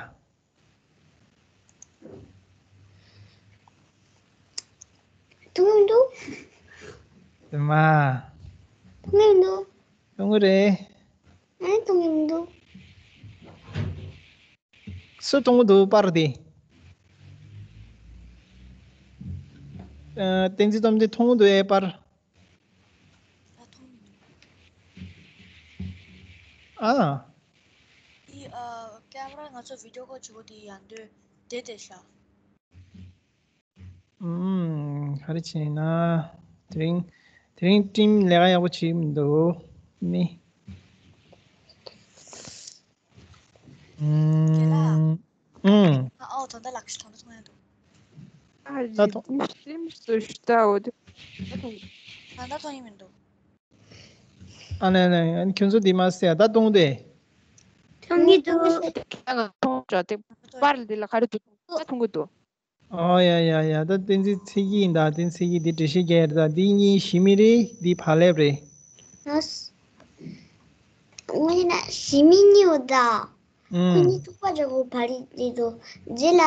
ཐུང་འདུག་ཨེ་མ། ཐུང་འདུག་ཐུང་གི་རེད། ཨེ་ཐུང་མི་འདུག་སུ་ཐུང་གི་འདུག་པར་དེ། ཨ་བསྟན་འཛིན་སྟོབས་འདི་ཐུང་གི་འདུག་ཨེ་པར། ད་མཐོང་མི་འདུག་ཨ། འདི་ཨ་ཀེམ་ར་ང་ཚོ་བི་ཌིའོ་ཀོལ་བྱེད་དགོས་དེ་ཡང་འདོད་བསྡད་བསྡད་ཤག་ཨུམ། ག་རེ་བྱས་ན། དེ་རིང་། དེ་རིང་ཊིམ་ལས་ཀ་ཡག་པོ་བྱེད་ཀྱི་མི་འདུག་ནི། རྒན་ལགས། ཨུམ། ཨུམ། ཨ་ཨོ་ད་ལྟ་ལགས་ཤི་ད་ལྟ་མཐོང་ཡ་འདུག་ཨ་ད་མཐོང་། ཊིམ་སུ་ཤི་ད་འོ་དེ། ད་མཐོང་། ད་ལྟ་མཐོང་ཡི་མི་འདུག་ཨ་ནེ་ནེ་ཨ་ཁྱོད་ཚོ་འདི་མ་ཟེར་ད་གཏོང་དེ། ཐོང་གི་འདུག་ད་ང་མཐོང་དྲ་དེ་པར་འདི་ལ་ག་རེ་འདུག་ད་མཐོང་གི་འདུག་ཨོ་ཡ་ཡ་ཡ་ད་བསྟན་འཛིན་ཚེ་སྐྱིད་ཡིན་ད་བསྟན་འཛིན་ཚེ་སྐྱིད་འདི་འགྲེལ་བཤད་རྒྱག་ཡ་རེད་ད་འདི་གཉིས་ཞི་མི་རེད་འདི་བག་ལེབ་རེད། ཨས། ངོ་ཡིན་ན་ཞི་མི་གཉིས་འོ་ད། ཁོ་ཨུམ། གཉིས་ཐུག་པ་འདྲ་བོ་བ་རི་དེ་དོ། རྗེས་ལ་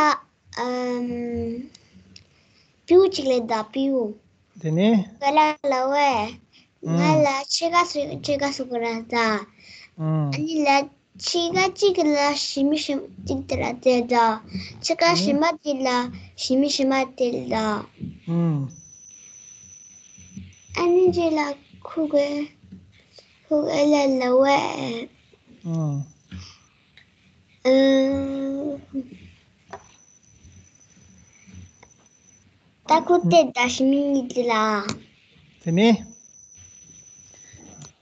ཨམ། སྤྲེའུ་གཅིག་སླེབས་ད་སྤྲེའུ། དེ་ནས། ག་ལ་ལ་བས། ང་ཨུམ། ལ་ཕྱེད་ཀ་སུ་ཕྱེད་ཀ་སུ་ག་ར་ད། ཨུམ། ཨ་ནི་ལ་ཕྱེད་ཀ་གཅིག་ལ་ཞི་མི་ཞི་མི་གཅིག་དེ་ར་དེ་ད། ཕྱེད་ཀ་ཨུམ། ཞི་མ་དེ་ལ་ཞི་མི་ཞི་མ་དེ་ལ། ཨུམ། ཨ་ནི་རྗེས་ལ་ཁུ་གེ་ཁུ་གེ་ལ་ལ་བས། ཨུམ། ཨུམ། ད་ཁུ་དེ་ད་ཞི་མི་གཉིས་དེ་ལ། དེ་ནས།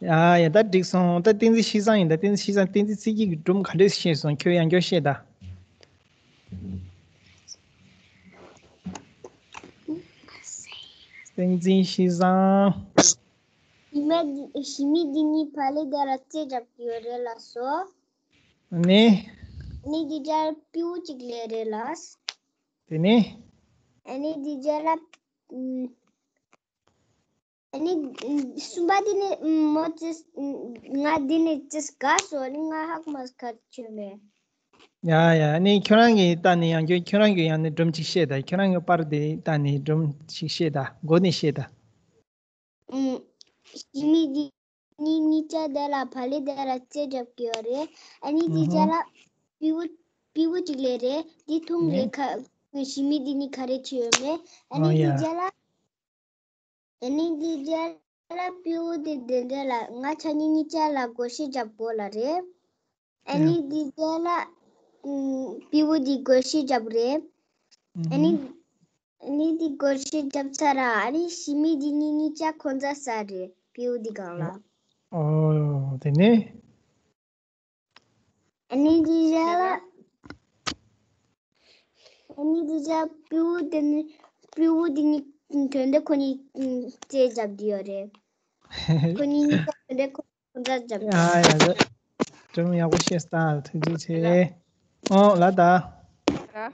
ཡ་ཡ་ད་འགྲིག་སོང་། ད་བསྟན་འཛིན་ཤེས་བཟང་ཡིན་ད། བསྟན་འཛིན་ཤེས་བཟང་། བསྟན་འཛིན་ཚེ་སྐྱིད་ཀྱིས་སྒྲུང་ག་འདྲས་ཤེས་སོང་། ཁྱོད་ཡང་བསྐྱར་བཤད་ད། བསྟན་འཛིན་ཤེས་བཟང་། ཞི་མི་འདི་ཞི་མི་འདི་གཉིས་བག་ལེབ་དེ་ལ་རྩེ་རྒྱབ་ཀྱི་ཡོད་རེད་ལགས་སོ། ནི། ནི་འདི་རྒྱ་སྤྲེའུ་གཅིག་སླེབས་རེད་ལགས། དེ་ནི། ཨ་ནི་འདི་རྒྱ་ལ། ཨུམ། ཨ་ནི་གསུམ་པ་འདི་ནི་མོ་ཅིས་ང་འདི་ནི་ཅིས་དགའ་སོ། ཨ་ནི་ང་ཧག་མ་ཁ་ཆུ་མེ། ཡ་ཡ། ཨ་ནི་ཁྱོད་རང་གིས་ལྟ་ནི་ཡང་ཁྱོད་ཁྱོད་རང་གིས་ཡང་ནི་སྒྲུང་གཅིག་བཤད་ད། ཁྱོད་རང་གི་པར་དེ་ལྟ་ནི་སྒྲུང་གཅིག་བཤད་ད། མགོ་ནས་བཤད་ད། ཨུམ། ཞི་མི་འདི་གཉིས་གཉིས་ཆ་དེ་ལ་བག་ལེབ་དེ་ལ་རྩེ་རྒྱབ་ཀྱི་ཡོད་རེད། ཨ་ནི་འདི་ཨུ་ཧུ། རྒྱ་ལ་སྤྲེའུ་སྤྲེའུ་གཅིག་སླེབས་རེད། འདི་མཐོང་རེད། ཁ་ཞི་མི་འདི་གཉིས་ག་རེ་བྱེད་ཡོད་མེད། ཨ་ཨོ་ནི་འདི་ཡ། རྒྱ་ལ། ཨ་ནི་འདི་རྒྱ་ལ་སྤྲེའུ་འདི་དེ་འདྲ་ལ་ང་ཆ་གཉིས་གཉིས་ཆ་ལ་སྒོར་གཞས་རྒྱབ་དགོས་ལ་རེད། ཨ་ནི་འདི་རྒྱ་ལ་ཨུམ། སྤྲེའུ་འདི་སྒོར་གཞས་རྒྱབ་རེད། ཨ་ནི་ཨུམ། ཨ་ནི་འདི་སྒོར་གཞས་རྒྱབ་ཚར་ར། ཨ་ནི་ཞི་མི་འདི་གཉིས་གཉིས་ཆ་ཁོ་ཚ་ས་རེད་སྤྲེའུ་འདི་སྒང་ལ། ཨོ་དེ་ནས། ཨ་ནི་འདི་རྒྱ་ལ། ཨ་ནི་འདི་རྒྱ་སྤྲེའུ་དེ་ནི་སྤྲེའུ་དེ་ནི་དོན་དེ་ཁོ་གཉིས་རྩེ་རྒྱབ་དེ་ཡོད་རེད། ཁོ་གཉིས་ནི་དོན་དེ་ཁོ་ཁོ་ཚ་རྒྱབ་དེ། ཡ་ཡ་ཡ། སྒྲུང་ཡག་པོ་བཤད་སྟངས་ཐུགས་རྗེ་ཆེ། ཨོ་ལ་ད། ཨ།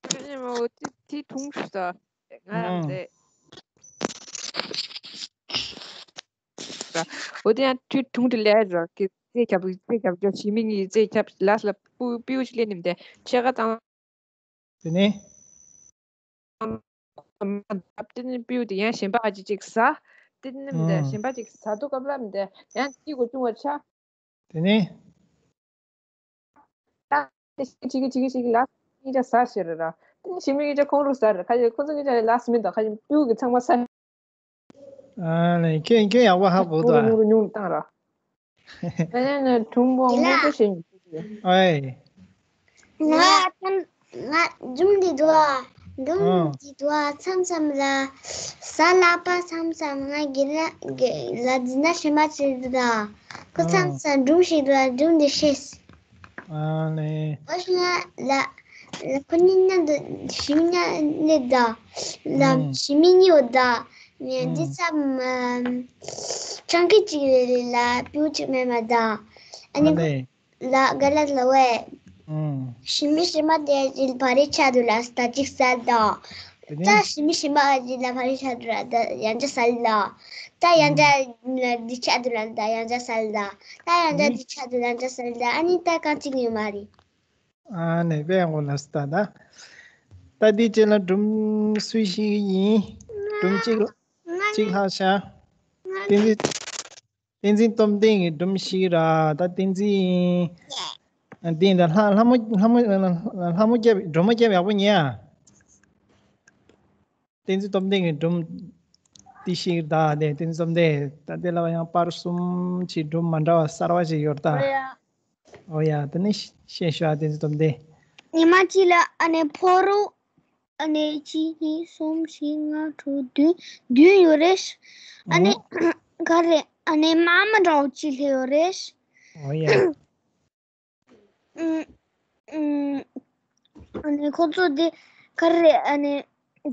ཁྱོད་ཉིན་མོ་དེ་དེ་དུང་ཞུ་ས། ང་ཨང་དེ། འོ་དེ་ཡང་དུས་དུང་དུ་ལས་ར་གི་རྩེ་རྒྱབ་རྩེ་རྒྱབ་རྒྱབ་ཞི་མི་གཉིས་རྩེ་རྒྱབ་ལ་ལ་སྤྲེའུ་སྤྲེའུ་ཞིག་ལས་ནིམ་དེ་ཕྱེད་ཀ་བཏང་། དེ་ནས། དེ་ནས་སྤྲེའུ་དེ་ཡང་གཞན་པ་ཨ་ཅིག་ཅིག་ཟ། དེ་ནིམ་དེ་ཨང་། གཞན་པ་ཅིག་ཟ་དུ་སྐབས་ལ་དེ་ཡང་དེ་གོ་ཅུང་བ་ཆ། དེ་ནས། ད་དེ་ཞིག་ཅིག་ཅིག་ཅིག་ལ་གཉིས་ཀ་ཟ་ཟེར་ར། དེ་ནི་ཞི་མི་གཉིས་ཀ་ཁོང་རུ་ཟ་ར། ཁ་ཅིག་ཁོ་ཚོ་གཉིས་ཀ་ལ་ཟ་མི་འདུག་ཁ་ཅིག་སྤྲེའུ་གི་ཚང་མ་ཟ། ཨ་ལེ་ཁྱོད་ཁྱོད་ཡག་པོ་ཧ་གོ་ཉུང་རུ་འདུག་ཉུང་རུ་ཉུང་རུ་བཏང་ར། ཨ་ནི་ནི་གྲུང་པོ་དངོས་པོ་ཞིག་ཨེ། ང་ང་སྒྲུང་འདི་འདུག་ཨ། སྒྲུང་ཨ། འདི་འདུག་ཨ། མཚམས་མཚམས་ལ་གཟའ་ལྷག་པ་མཚམས་མཚམས་ང་དགེ་ལ་དགེ་ལ་འཛིན་གྲྭ་ཆེན་མ་ཆེ་འདུག་ཨ། ཁོ་མཚམས་མཚམས་སྒྲུང་ཞིག་འདུག་ཨ། སྒྲུང་འདི་ཤེས། ཨ་ལེ། ཨོ་ཤི་ང་ལ་ལ་ཁོ་གཉིས་མཉམ་དུ་ཞི་མི་མཉམ་གནས་ད། ལ་ཨ། ཞི་མི་གཉིས་འོ་ད། ངས་འདི་ཨ། མཚམས་ཨམ། སྤྲང་ཀི་གཅིག་རེད་ལ་སྤྲེའུ་གཅིག་མེད་མ་ད། ཨ་ནི་ཨ་ལེ། ལ་ག་ལ་ལ་བས། ཨང་། ཞི་མི་ཞི་མ་དེ་ཅིག་བ་རི་ཆ་དུ་ལ་ད་ཅིག་ཟ་ད། དེ་ད་ནས། ཞི་མི་ཞི་མ་ཅིག་ལ་བ་རི་ཆ་དུ་ལ་ད་ཡང་ཅག་ཟ་ལ། ད་ཡང་ཨང་། ཅག་འདི་ཆ་དུ་ལ་ད་ཡང་ཅག་ཟ་ལ། ད་ཡང་ཅག་ཨང་། འདི་ཆ་དུ་ལ་ཡང་ཅག་ཟ་ལ། ཨ་ནི་ད་གང་ཅིག་ཡོད་མ་རེད། ཨ་ནི་དཔེ་ཡག་པོ་ལ་ཟ་ད། ད་འདི་རྗེས་ལ་སྒྲུང་སུ་ཞིག་ཡིན། སྒྲུང་གཅིག་ང་གཅིག་ལྷག་ཤག་ང་བསྟན་འཛིན། བསྟན་འཛིན་སྟོབས་ལྡན་གྱི་སྒྲུང་ཞིག་ར་ད་བསྟན་འཛིན། འདི་འདྲ་ལྷ་ལྷ་མོ་ལྷ་མོ་ལྷ་མོ་སྐྱབས་སྒྲོལ་མ་སྐྱབས་ཡག་པོ་ཉན་ཨ། བསྟན་འཛིན་སྟོབས་ལྡན་གྱི་སྒྲུང་འདི་ཞིག་ད་དེ་བསྟན་འཛིན་སྟོབས་ལྡན་ད་དེ་ལ་ཡང་པར་གསུམ་གྱི་སྒྲུང་མ་འདྲ་བ་གསར་བ་ཞིག་ཡོད་ད། ཨོ་ཡ་དེ་ནི་བཤད་ཤོག་ཨ་བསྟན་འཛིན་སྟོབས་ལྡན། ཉི་མ་གཅིག་ལ་ཨ་ནེ་ཕོ་རུ། ཨ་ནེ་གཅིག་གཉིས་གསུམ་བཞི་ལྔ་དྲུག་བདུན་བདུན་ཡོད་རེད། ཨ་ནེ་ཨོ། ག་རེ་ཨ་ནེ་མ་མ་འདྲ་བོ་གཅིག་སླེབས་ཡོད་རེད། ཨོ་ཡ། ཨུམ། ཨུམ། ཨ་ནེ་ཁོ་ཚོ་དེ་ག་རེ་ཨ་ནེ་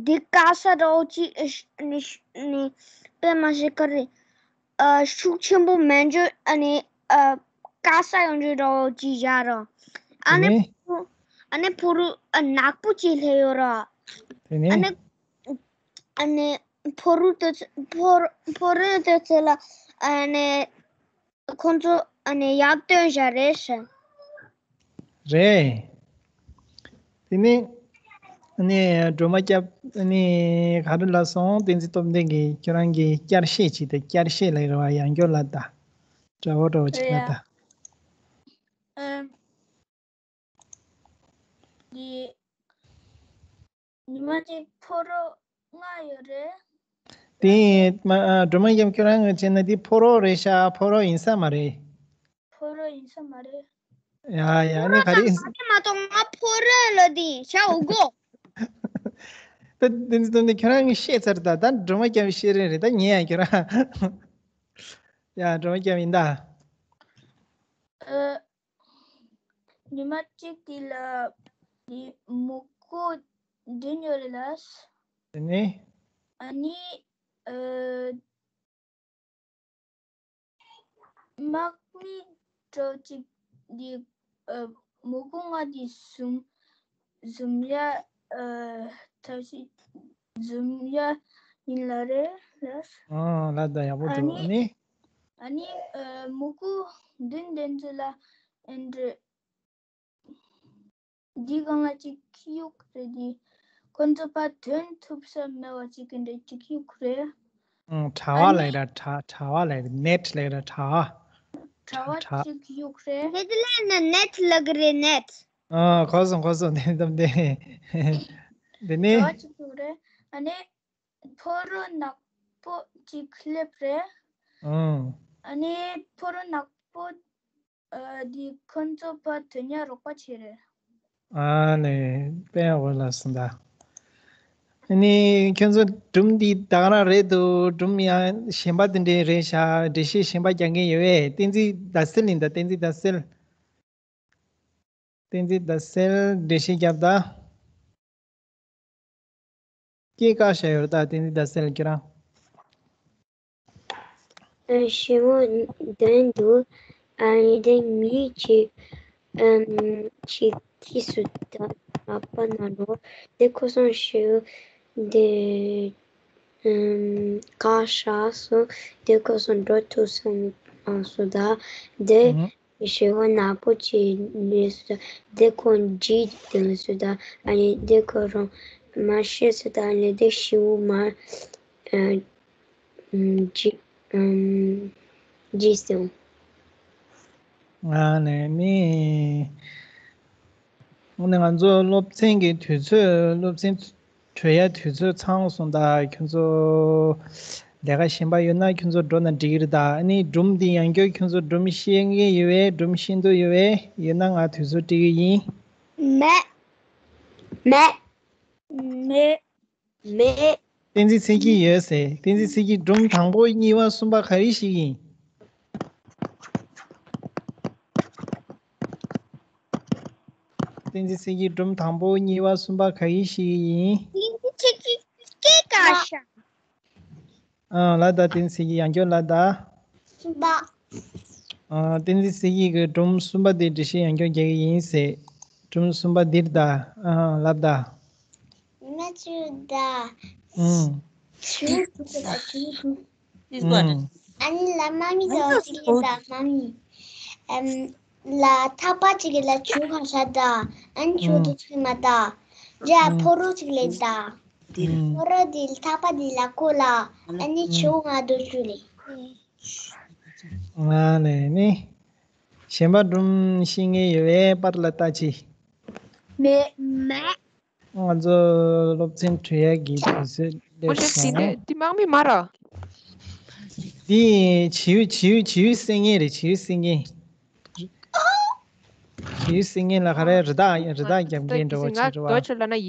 དེ་ཀ་ས་འདྲ་བོ་གཅིག་ཨ་ནེ་ཨ་ནེ་དཔེ་མ་བྱས་ག་རེ། ཨ་ཤུགས་ཆེན་པོ་མན་ཇོ་ཨ་ནི་ཨ་ཀ་ས་ཡོང་ཇོ་འདྲ་བོ་ཅིག་བཞག་རོགས། ཨ་ནི་ཨ་ནི་ཕོ་རུ་ཨ་ནི་ཕོ་རུ་ཨ་ནག་པོ་ཅིག་སླེབས་ཡོད་རོགས། དེ་ནས། ཨ་ནི་ཨ་ནི་ཕོ་རུ་དེ་ཚོ་ཕོ་རུ་ཕོ་རུ་དེ་ཚོ་ལ་ཨ་ནི་ཁོང་ཚོ་ ཨ་ནི་ཡར་བཏོན་བཞག་རེད་ཟེར། རེད། དེ་ནི་ཨ་ནི་སྒྲོལ་མ་སྐྱབས། ཨ་ནི་ག་རེ་ལབ་སོང་། བསྟན་འཛིན་སྟོབས་ལྡན་གྱིས་ཁྱོད་རང་གིས་བསྐྱར་བཤད་བྱས་ཏེ། བསྐྱར་བཤད་ལབ་རེད་བ། ཡང་བསྐྱར་ལབ་དང་། འདྲ་བོ་འདྲ་བོ་ཅིག་ལབ་དང་། ཨམ། འདི། ཉི་མ་གཅིག་ཕོ་རོག་ལྔ་ཡོད་རེད། དེ་མ་ཨ། སྒྲོལ་མ་སྐྱབས། ཁྱོད་རང་གིས་བྱས་ན་དེ་ཕོ་རོག་རེད་ཤག་ཕོ་རོག་ཡིན་ས་མ་རེད། ཕོ་རོག་ཡིན་ས་མ་རེད། ཡ་ཡ། ཨ་ནི་ག་རེ་ཡིན། ཕོ་རོག་མ་རེད་མ་གཏོགས། ང་ཕོ་རོག་ལབ་དེ་ཡིན་ཤག་འུ་གོ། ད་དེ་ཚོ་ནི་ཁྱོད་རང་གིས་བཤད་ཚར་ད། ད་སྒྲོལ་མ་སྐྱབས་བཤད་རན་རེད། ད་ཉན་ཡ་ཁྱོད་རང་། ཡ། སྒྲོལ་མ་སྐྱབས་ཡིན་ད། ཨ། ཉི་མ་གཅིག་དེ་ལ་དེ་མུ་གུ་བདུན་ཡོད་རེད་ལ། དེ་ནས། ཨ་ནི། ཨ། དམག་མི་འདྲ་བོ་ཅིག་དེ། ཨ། མུ་གུ་ལྔ་དེ་འཛོམས། འཛོམས་ཡ། ཨ། ཐབས་ཤེས་འཛོམས་ཡ་ཡིན་ལ་རེད་ལ། ཨ། ལབ་དང་། ཡག་པོ་འདུག་ཨ་ནི། ཨ་ནི། ཨ་ནི། ཨ། མུ་གུ་བདུན་དེ་ཚོ་ལ་ཨེ་འདྲ། འདི་གང་ལ་ཅིག་གཡུག་རེད་དེ། ཁོ་ཚོ་ཕར་ཐོན་ཐུབ་ས་མེད་པ་ཅིག་གི་འདྲ་ཅིག་གཡུག་རེད། ཨང་། དྲ་བ་ཨ་ལབ་ནི་ར། དྲ་དྲ་བ་ལབ་ར། ནེཊ་ལབ་ར། དྲ་བ། དྲ་བ་དྲ་ཅིག་གཡུག་རེད། དེ་ལ་ནི་ནེཊ་ལབ་གི་རེད། ནེཊ། ཨ། གོ་སོང་གོ་སོང་། དེ་ཙམ་དེ། དེ་ནི། དྲ་བ་ཅིག་གཡུག་རེད། ཨ་ནི་ཕོ་རོག་ནག་པོ་ཅིག་སླེབས་རེད། ཨང་། ཨ་ནི་ཕོ་རོག་ནག་པོ། ཨ། འདི་ཁོ་ཚོ་ཕར་ཐོན་ཡ་རོགས་པ་བྱེད་རེད། ཨ་ནི་དཔེ་ཡག་པོ་ལབ་སོང་ད། ཨ་ནི་ཁྱོད་ཚོ་སྒྲུང་འདི་ད་ག་རང་རེད་འདུག་སྒྲུང་ཡང་གཞན་པ་དེ་འདྲས་རེད་ཤག་འགྲེལ་བཤད་གཞན་པ་རྒྱག་མཁན་ཡོད་པས། བསྟན་འཛིན་ཟླ་གསལ་ཡིན་ད། བསྟན་འཛིན་ཟླ་གསལ། བསྟན་འཛིན་ཟླ་གསལ་འགྲེལ་བཤད་རྒྱབ་ད། སྐད་བཀག་བཞག་ཡོད་ད། བསྟན་འཛིན་ཟླ་གསལ་ཁྱེད་རང་། ཨ། ཞེ་པོ་འདོན་འདུག་ཨ་ནི་དེ་མི་གཅིག་ཨམ། ཅིག་དཀྱིལ་སུ་ད་ལག་པ་ན་འགྲོ། དེ་ཁོ་སོང་ཞེ་པོ་དེ་ཨམ། བཀག་བཞག་སོང་། དེ་ཁོ་སོང་འགྲོ་ཐུབ་སོང་ཨ་སོ་ད། དེ། ཨུ་ཧུ། ཞེ་པོ་ནག་པོ་ཅིག་ནས་སུ་ད། དེ་ཁོ་འཇིག་དེ་སུ་ད། ཨ་ནི་དེ་ཁོ་རང་མ་ཤེས་སུ་ད། ཨ་ནི་དེ་ཞེ་པོ་མ་ཨ། ཨམ། འཇིག་ཨམ། འཇིག་སོང་། ཨ་ནི་ནི། ཨ་ནི་ང་ཚོ་སློབ་ཚན་གྱི་དུས་ཚོད། སློབ་ཚན་གྲོལ་ཡ་དུས་ཚོད་ཚང་སོང་ད། ཁྱོད་ཚོ་ལས་ཀ་གཞན་པ་ཡོད་ན་ཁྱོད་ཚོ་འགྲོ་ན་འགྲིག་གི་རེད་ད། ཨ་ནི་སྒྲུང་འདི་ཡང་བསྐྱར་ཁྱོད་ཚོ་སྒྲུང་ཤེས་མཁན་ཡོད་པས། སྒྲུང་ཤེས་འདོད་ཡོད་པས། ཡོད་ན་ང་དུས་ཚོད་སྤྲད་གི་ཡིན། མེད། མེད། མེད། མེད། བསྟན་འཛིན་ཚེ་སྐྱིད་ཡོད་ཟེར། བསྟན་འཛིན་ཚེ་སྐྱིད། སྒྲུང་དང་པོ་གཉིས་པ་གསུམ་པ་ག་རེ་ཞིག་ཡིན། བསྟན་འཛིན་ཚེ་སྐྱིད། སྒྲུང་དང་པོ་གཉིས་པ་གསུམ་པ་ག་རེ་ཞིག་ཡིན། བསྟན་འཛིན་ཚེ་སྐྱིད་སྐད་བཀག་ཤག་ཨ། ལབ་ད། བསྟན་འཛིན་ཚེ་སྐྱིད་ཡང་བསྐྱར་ལབ་ད། གསུམ་པ། ཨ། བསྟན་འཛིན་ཚེ་སྐྱིད་ཀྱིས་སྒྲུང་གསུམ་པ་དེ་འགྲེལ་བཤད་ཡང་བསྐྱར་རྒྱག་གི་ཡིན་ཟེར། སྒྲུང་གསུམ་པ་འདིར་ད། ཨ། ལབ་ད། ང་ཚོས་ད། ཨུམ། ཆུ་ཐུག་གི་ད་ཆུ་ཐུག་ཨུམ། ཨ་ནི་ལ་དམག་མི་ད་ཅིག་ལ་ད་དམག་མི། ཨམ། ལ་ཐག་པ་ཅིག་ལ་ཆུ་གང་ཤ་ད། ཨ་ནི་ཆུ་དེ་ཨུམ། ཚིག་མ་ད། རེད། ཨུམ། ཕོ་རོག་ཅིག་ལ་ད། ཨུམ། ཕོ་རོག་དེ་ཐག་པ་དེ་ལ་ཁོ་ལ། ཨ་ནི་ཨུམ། ཆུ་ང་དུ་ཆུ་ལ། ང་ནས་ནི། གཞན་པ་སྒྲུང་ཤེས་མཁན་ཡོད་པས་པར་ལ་ལྟ་ཅི། མེད། མེད། ང་ཚོ་སློབ་ཚན་གྲོལ་ཡག་གི་དུས་ཚོད་སླེབས་སོང་། འདི་དམག་མི་མ་ར། འདི་བྱིའུ་བྱིའུ་བྱིའུ་བསད་མཁན་རེད། བྱིའུ་བསད་མཁན། བྱིའུ་བསད་མཁན་ལ་ག་རེ་རི་དྭགས་རི་དྭགས་རྒྱབ་མཁན་འདྲ་བོ་ཅིག་རེད་བ། ད་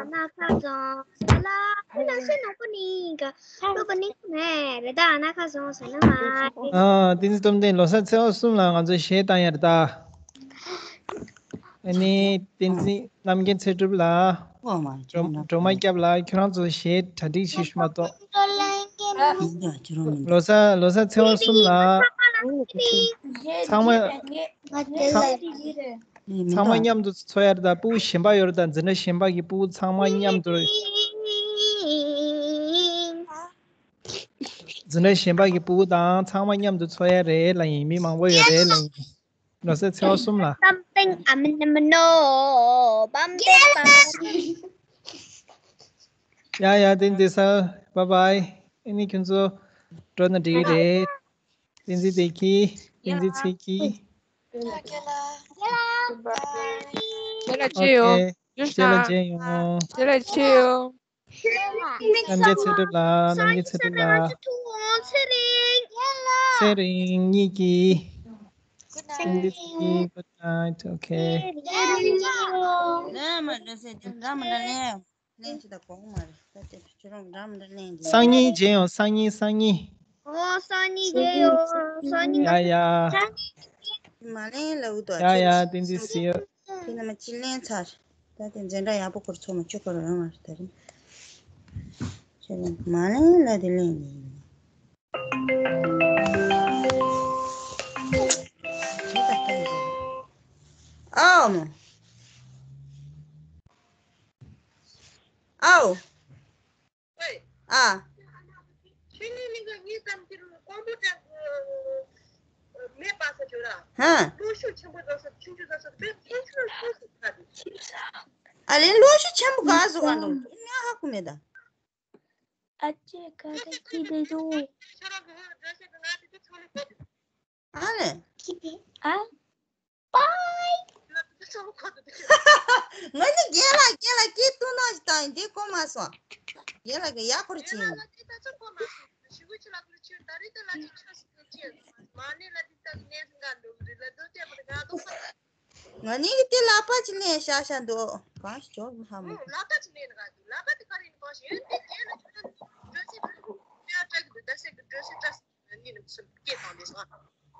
ན་ཁ་ཙང་ས་ལ་ཁོ་ན་ཤེས་ནོ་ཁོ་ནི་ག་ལོ་པ་ནི་མེད་རི་དྭགས་ན་ཁ་ཙང་ས་ན་མ། ཨ། བསྟན་འཛིན་སྟོབས་ལྡན། ལོ་གསར་ཚེས་པ་གསུམ་ལ་ང་ཚོ་གཞས་བཏང་ཡ་རེད་ད། ཨ་ནི་བསྟན་འཛིན་རྣམ་རྒྱལ་ཚེ་སྒྲུབ་ལགས། སྒྲོལ་མ་སྐྱབས་ལགས། ཁྱོད་རང་ཚོ་གཞས་གྲ་སྒྲིག་བྱེད་ཤུགས་མ་གཏོགས། ལོ་གསར་ལོ་གསར་ཚེས་པ་གསུམ་ལ། ཚང་མ་ཚང་མ་མཉམ་དུ་འཚོ་ཡ་རེད་ད། ཕྲུ་གུ་གཞན་པ་ཡོད་རེད་ད། འཛིན་གྲྭ་གཞན་པ་གི་ཕྲུ་གུ་ཚང་མ་མཉམ་དུ། འཛིན་གྲྭ་གཞན་པ་གི་ཕྲུ་གུ་དང་ཚང་མ་མཉམ་དུ་འཚོགས་ཡ་རེད་ལབ་ཡིན། མི་མང་པོ་ཡོད་རེད་ལབ་ཡིན། ལོ་ཚད་ཚེས་པ་གསུམ་ལ། Something I'm in the know. Bam bam bam. ཡ་ཡ། བསྟན་འཛིན་སར། བཱའི་བཱའི། ཨ་ནི་ཁྱོད་ཚོ་འགྲོ་ན་འགྲིག་གི་རེད། བསྟན་འཛིན་བདེ་སྐྱིད། བསྟན་འཛིན་ཚེ་སྐྱིད། ཁྱེད་ལ་ཅི་ཡོད། ཨོ་ཁེ། ཁྱེད་ལ་ཅི་ཡོད། ཁྱེད་ལ་ཅི་ཡོད། རྣམ་རྒྱལ་ཚེ་སྒྲིབ་ལགས། རྣམ་རྒྱལ་ཚེ་སྒྲིབ་ལགས། ཚེ་རིང་། ཚེ་རིང་གཉིས་ཀྱིས། བསྟན་འཛིན་ཚེ་སྐྱིད། Good night. ཨོ་ཁེ། ལས་མ་འདྲ་ཟེར་དེ་འདྲ་མ་འདྲ་ལེན། ལེན་ཅི་ད་གོང་མ་རེད། ད་དེ་ཁྱོད་རང་འདྲ་མ་འདྲ་ལེན་གྱི། སང་ཉིན་མཇལ་ཡོང་། སང་ཉིན། སང་ཉིན། ཨོ་སང་ཉིན་མཇལ་ཡོང་། སང་ཉིན། ཡ་ཡ། མ་ལེན་ལབ་འདུག་ཡ་ཡ། བསྟན་འཛིན་ཟེར་ཡོད། དེ་ནི་མ་ཅི་ལེན་ཚར། ད་དེ་འཛིན་གྲྭ་ཡག་པོ་ཁུར་ཚོགས་མ་ཆོག་གོ་རང་ང་རེད་ད་རེད། ཁྱོད་རང་མ་ལེན་ལབ་དེ་ལེན་ནི་ཡིན། ཨའོ་མོ། ཨའོ། ཨ། ཧ། ཨ་ལེ་གློག་ཤུགས་ཆེན་པོ་ག་ཟེར་བ་འདུག་ང་ཧ་གོ་མེད་ད། ཨ་ཅེ་ག་རེ་ཁྱི་དེ་འདུག་ཨ་ལེ། ཨ། པའི། ང་ནི་རྒན་ལགས་རྒན་ལགས་སྐད་བཏང་ན་ཞིག་བཏང་ཡིན་དེ་གོ་མ་སོང་། རྒན་ལགས་ཀྱི་ཡག་པོ་བྱས་ཡིན། ང་ནི་གི་དེ་ལག་པ་ཅིག་ལེན་ཤ་ཤ་འདུག་གང་ཞིག་ཅོག་ལ་ཧ་མ། ལག་པ་ཅིག་ལེན་ག་འདུག་ལག་པ་དེ་ག་རེ་ཡིན་གང་ཞིག་ཡོད་དེ་རྒན་ལགས་ཀྱི་ད་འདུག་ཅོག་ཅིག་ཡ་སྤྲད་གི་འདུག་ད་སེ་གི་འགྲོ་སེ་ད་སེ། ནི་ནི་སུ་སྐད་བཏང་དེ་སོང་།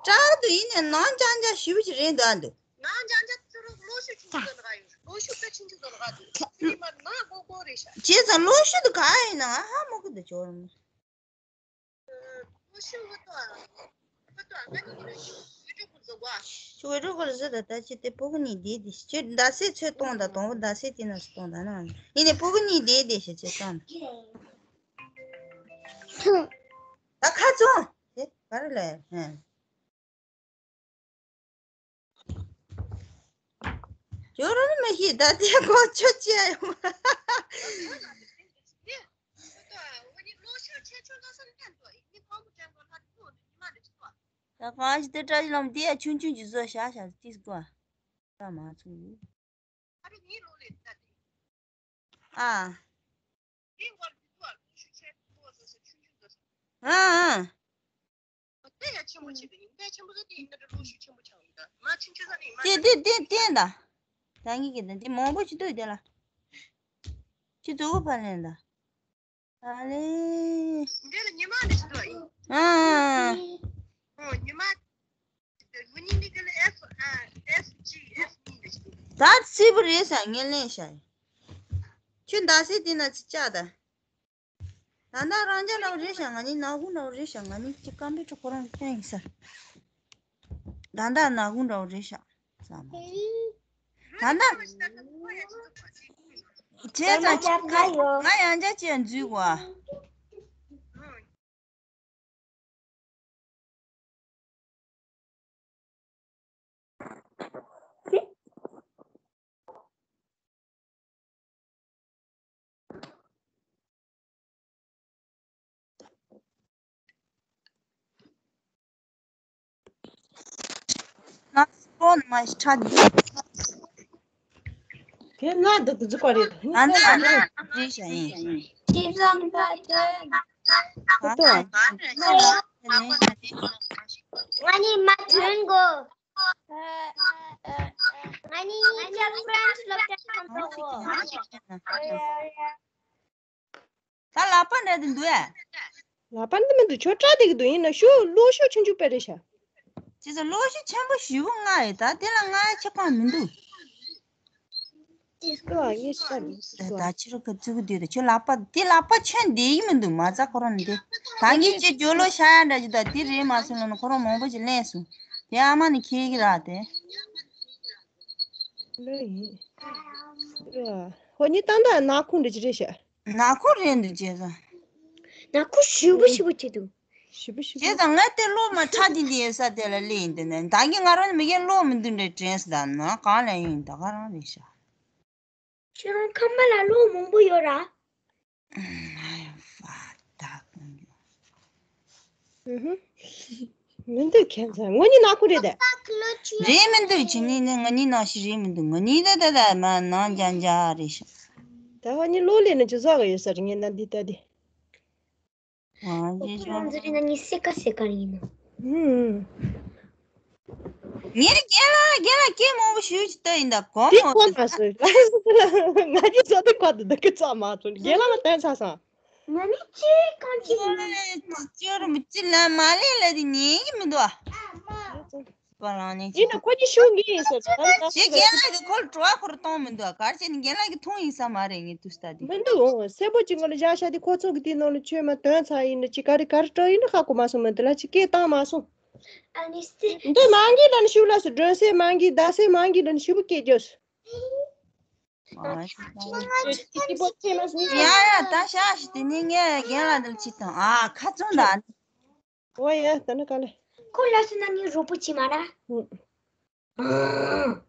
དྲག་ཏུ་ཡིན་ནས་ནང་ཅང་ཅང་ཞིབ་ཅིག་རེད་འདུག་ཨ་འདུག་ནང་ཅང་ཅང་ཚུར་གློག་ཤུགས་ཆུང་ཆུང་ཟོ་ནི་ག་ཡོད། གློག་ཤུགས་དཔེ་ཆུང་ཆུང་ཟོ་ནི་ག་འདུག་ཚུར་མ་ནང་གོ་གོ་རེད་ཤག་བྱས་ཙང་གློག་ཤུགས་དུ་ག་ཡིན་ན་ང་ཧ་མ་གོ་འདུག་ཇོ་རུ་མ། གློག་ཤུགས་ཧུ་ཏོ་ཨ། ཧུ་ཏོ་ཨ་ང་ནི་ཡོད་ཅུ་ཡོད་ཅུ་ཁུར་ཟོ་གོ་ཨ། ཆུ་བེ་རུ་གོ་ཟོ་ད་ད་ཅི་དེ་ཕྲུ་གུ་གཉིས་བསྡད་དེ་ཁྱོད་ཟླ་ཚེས་ཚོད་གཏོང་ད་དང་པོ་ཟླ་ཚེས་དེ་ན་སུ་གཏོང་ད་ན་ཡིན་ནས་ཕྲུ་གུ་གཉིས་བསྡད་དེ་ཞེས་བྱས་ཙང་། ད་ཁ་ཚོན། དེ་ག་རེ་ལས་ཧན། ཇོ་རུ་མི་ཤེས་ད་དེ་གོ་ཆོད་ཅི་ཡ་ཡོང་། ད་གང་ཞིག་དེ་བཀྲ་ཤིས་ལམ་དེ་ཡ་ཆུང་ཆུང་ཅིག་བཟོ་བྱ་བྱ་ཏིས་གོ་ད་མ་ཚུགས་ཡིན། ཨ། ཨ་ཨ། དེ་ཡ་ཆེན་པོ་ཆེ་གི་ཡིན། དེ་ཆེན་པོ་ཟེར་དེ་ཡིན་ན་གློག་ཤུགས་ཆེན་པོ་ཆགས་ཡིན་ད། མ་ཆུང་ཆུང་ཟེར་ནི་མ་དེ་དེ་དེ་དེ་ད། ད་ངེད་ཀྱི་དེ་དེ་མང་པོ་ཅིག་འདུག་དེ་ལ། ཅི་འདུག་ཕ་ལེན་ད། ཨ་ལེ། འདི་ལ་ཉི་མ་འདི་ཞིག་འདུག་ཨ། ཨ། ཨོ་ཉི་མ། ངོ་ཉིན་འདི་ག་ལ་F ཨ་F G F གཉིས་འདི་ཞིག་འདུག་ད་སིབ་རེད་ས་ངས་ལེན་ཤ། ཁྱོད་ཟླ་ཚེས་དེ་ན་ཅི་བཅག་ད། ད་ལྟ་རང་ཅག་འདྲ་བོ་རེད་ཤག་ང་ནི་ནག་ཁུང་འདྲ་བོ་རེད་ཤག་ང་ནི་ཅི་ཀམ་པུ་ཊར་ཁོ་རང་སྟོན་ཡིན་ས། ད་ལྟ་ནག་ཁུང་འདྲ་བོ་རེད་ཤག་ས་མ། ད་ལྟ། བྱས་ཙང་ང་ཡང་བསྐྱར་ཅིག་འཛུལ་དགོས། ང་ཚོ་ནི་མ་ཤི་ཁྲ་འདི། དེ་ང་འདུག་འཛུགས་པ་རེད། ང་ཚོ་ལ་འདི་རེད་ཤག་ཡིན། ང་ནི་མ་ཐོན་གོ། ང་ནི་ཁྱབ་ཕྲན་སློབ་གྲྭ་ཁང་གོ། ད་ལག་པ་འདྲ་དེ་འདུག་ཨ། ལག་པ་འདི་མི་འདུག་ཁྱོད་སྐྲ་དེ་གི་འདུག་ཡིན་ན་ཤུ་གློག་ཤུགས་ཆུང་ཆུང་དཔེ་རེད་ཤག་དེ་ཚོ་གློག་ཤུགས་ཆེན་པོ་ཞེ་པོ་མངགས་ཡོད་ད་དེ་ལ་མངགས་ཡ་ཁྱབ་ཁོངས་མི་འདུག་ཨ་ངས་ཤ་འདུག་ད་ད་ཕྱི་རུ་ཁ་བཙུགས་གི་འདུག་ད་ཁྱོད་ལག་པ་དེ་ལག་པ་ཁྱོད་འདི་ཡིན་མི་འདུག་མ་རྩ་ཁོ་རང་ནི་དེ་ད་ངས་ཅི་ཇོ་ལོ་ཤ་ཡ་འདྲ་ཅིག་ད་དེ་རེད་མ་སོང་ལ་ན་ཁོ་རང་མང་པོ་ཅིག་ལེན་སོང་དེ་ཨ་མ་ནི་ཁྱེད་ཀྱི་རག་དེ། ལོས་ཡིན། ཧོ་ནི་ཏན་ཏན་ནག་ཁུང་འདྲ་ཅིག་རེད་ཤག་ནག་ཁུང་རེད་འདུག་བྱས་ཙང་། ནག་ཁུང་ཞེ་པོ་ཞེ་པོ་ཅིག་འདུག་ཞིབ་པོ་ཞིབ་པོ། བྱས་ཙང་ང་དེ་གློག་མ་ཁྲ་དེ་འདི་ཡོད་ས་དེ་ལ་སླེབས་ཡིན། དེ་ནས་ད་གིན་ང་རང་ནི་མི་རྒན་གློག་མི་འདུག་འདྲ་དྲན་སོང་། ད་ནང་གང་ལ་ཡིན་ད་ག་རང་རེད་ཤག་ཁྱེད་རང་ཁ་མ་ལ་གློག་མང་པོ་ཡོད་ར། ཨ་ཡ་ཧྥ་ད་གོང་ཡོད། ཨུ་ཧུ། མི་འདུག་ཁྱད་མཚར། ངོ་གཉིས་ནག་ཁུ་རེད་དེ། རེད་མི་འདུག་ཁྱེད་གཉིས་ནི་ང་གཉིས་ནང་བཞིན་རེད་མི་འདུག་ང་གཉིས་ད་ད་ད་མ་ནང་རྒྱ་འཇགས་རེད་ཤག་ད་ང་གཉིས་གློག་ལས་ནི་ཇི་ཟ་ག་ཡོད་ས་རེད། ངས་ན་འདི་ལྟ་དེ། ང་གཉིས་ཁྱེད་ཤོག་རང་ཚོ་རེད་ན་ངས་སེ་ཀ་སེ་ཀ་ཡིན་ནོ། ཨུམ། ངས་རྒན་ལགས་རྒན་ལགས་སྐད་མང་པོ་ཞུ་ཅི་ལྟ་ཡིན་ད་གོ་དེ་མོ་གོ་མ་སོང་། ང་གཉིས་ཚོ་དེ་གོ་དེ་འདི་གི་ཙམ་མ་སོང་། རྒན་ལགས་ལ་བསྟན་ཚར་སོང་། ང་ནི་ཅི་གང་ཅི་ཡིན་ཅོ་རུ་མི་ཅི་ལ་མ་ལས་ལ་དེ་ཉན་གི་མི་འདུག་ཨ། པ་ལང་ནས་ཡིན་ན་ཁོ་གཉིས་ཤུགས་ངེས་ཡིན་ཟེར། ད་ལྟ་ཞེས་རྒན་ལགས་ཀྱིས་ཁོ་ལ་སྤྲོ་བ་ཁོ་ར་གཏོང་མི་འདུག་ཨ། ག་རེ་བྱས་ནས་རྒན་ལགས་ཀྱིས་མཐོང་ཡིན་ས་མ་རེད། ངས་དུས་ལྟ་དེ་མི་འདུག་ཨོ། སེར་པོ་གཅིག་ངོ་ལ་བཞག་ཤག་དེ་ཁོ་ཚོ་གི་དེའི་ནང་ལ་ཆོས་མ་དོན་ཚ་ཡིན་ན་ཅི་ག་རེ་ག་རེ་སྤྲོ་ཡིན་ན་ཧ་གོ་མ་སོང་། མི་འདི་ལ་ཅི་སྐད་བཏང་མ་སོང་། ཨ་ནི་སི། འདི་མང་གི་ལ་ནི་ཤུགས་ལ་སུ་སྒྲོན་སེ་མང་གི་ཟླ་སེ་མང་གི་ལ་ནི་ཤུགས་པོ་སྐད་རྒྱོབ་སུ། ཨ་ཅི་ཅི་ཅི་པོ་ཅི་མ་སུ། ཡ་ཡ་ད་ཤ་ཤི་དེ་ནི་ངས་རྒན་ལགས་འདི་ལ་ཅི་དང་ཨ་ཁ་ཚོན་ད། ཨོ་ཡ་ད་ནི་ག་ལེ། ཁོ་ལ་སུ་ན་ནི་རོ་པོ་ཅི་མ་ར། ཨུ།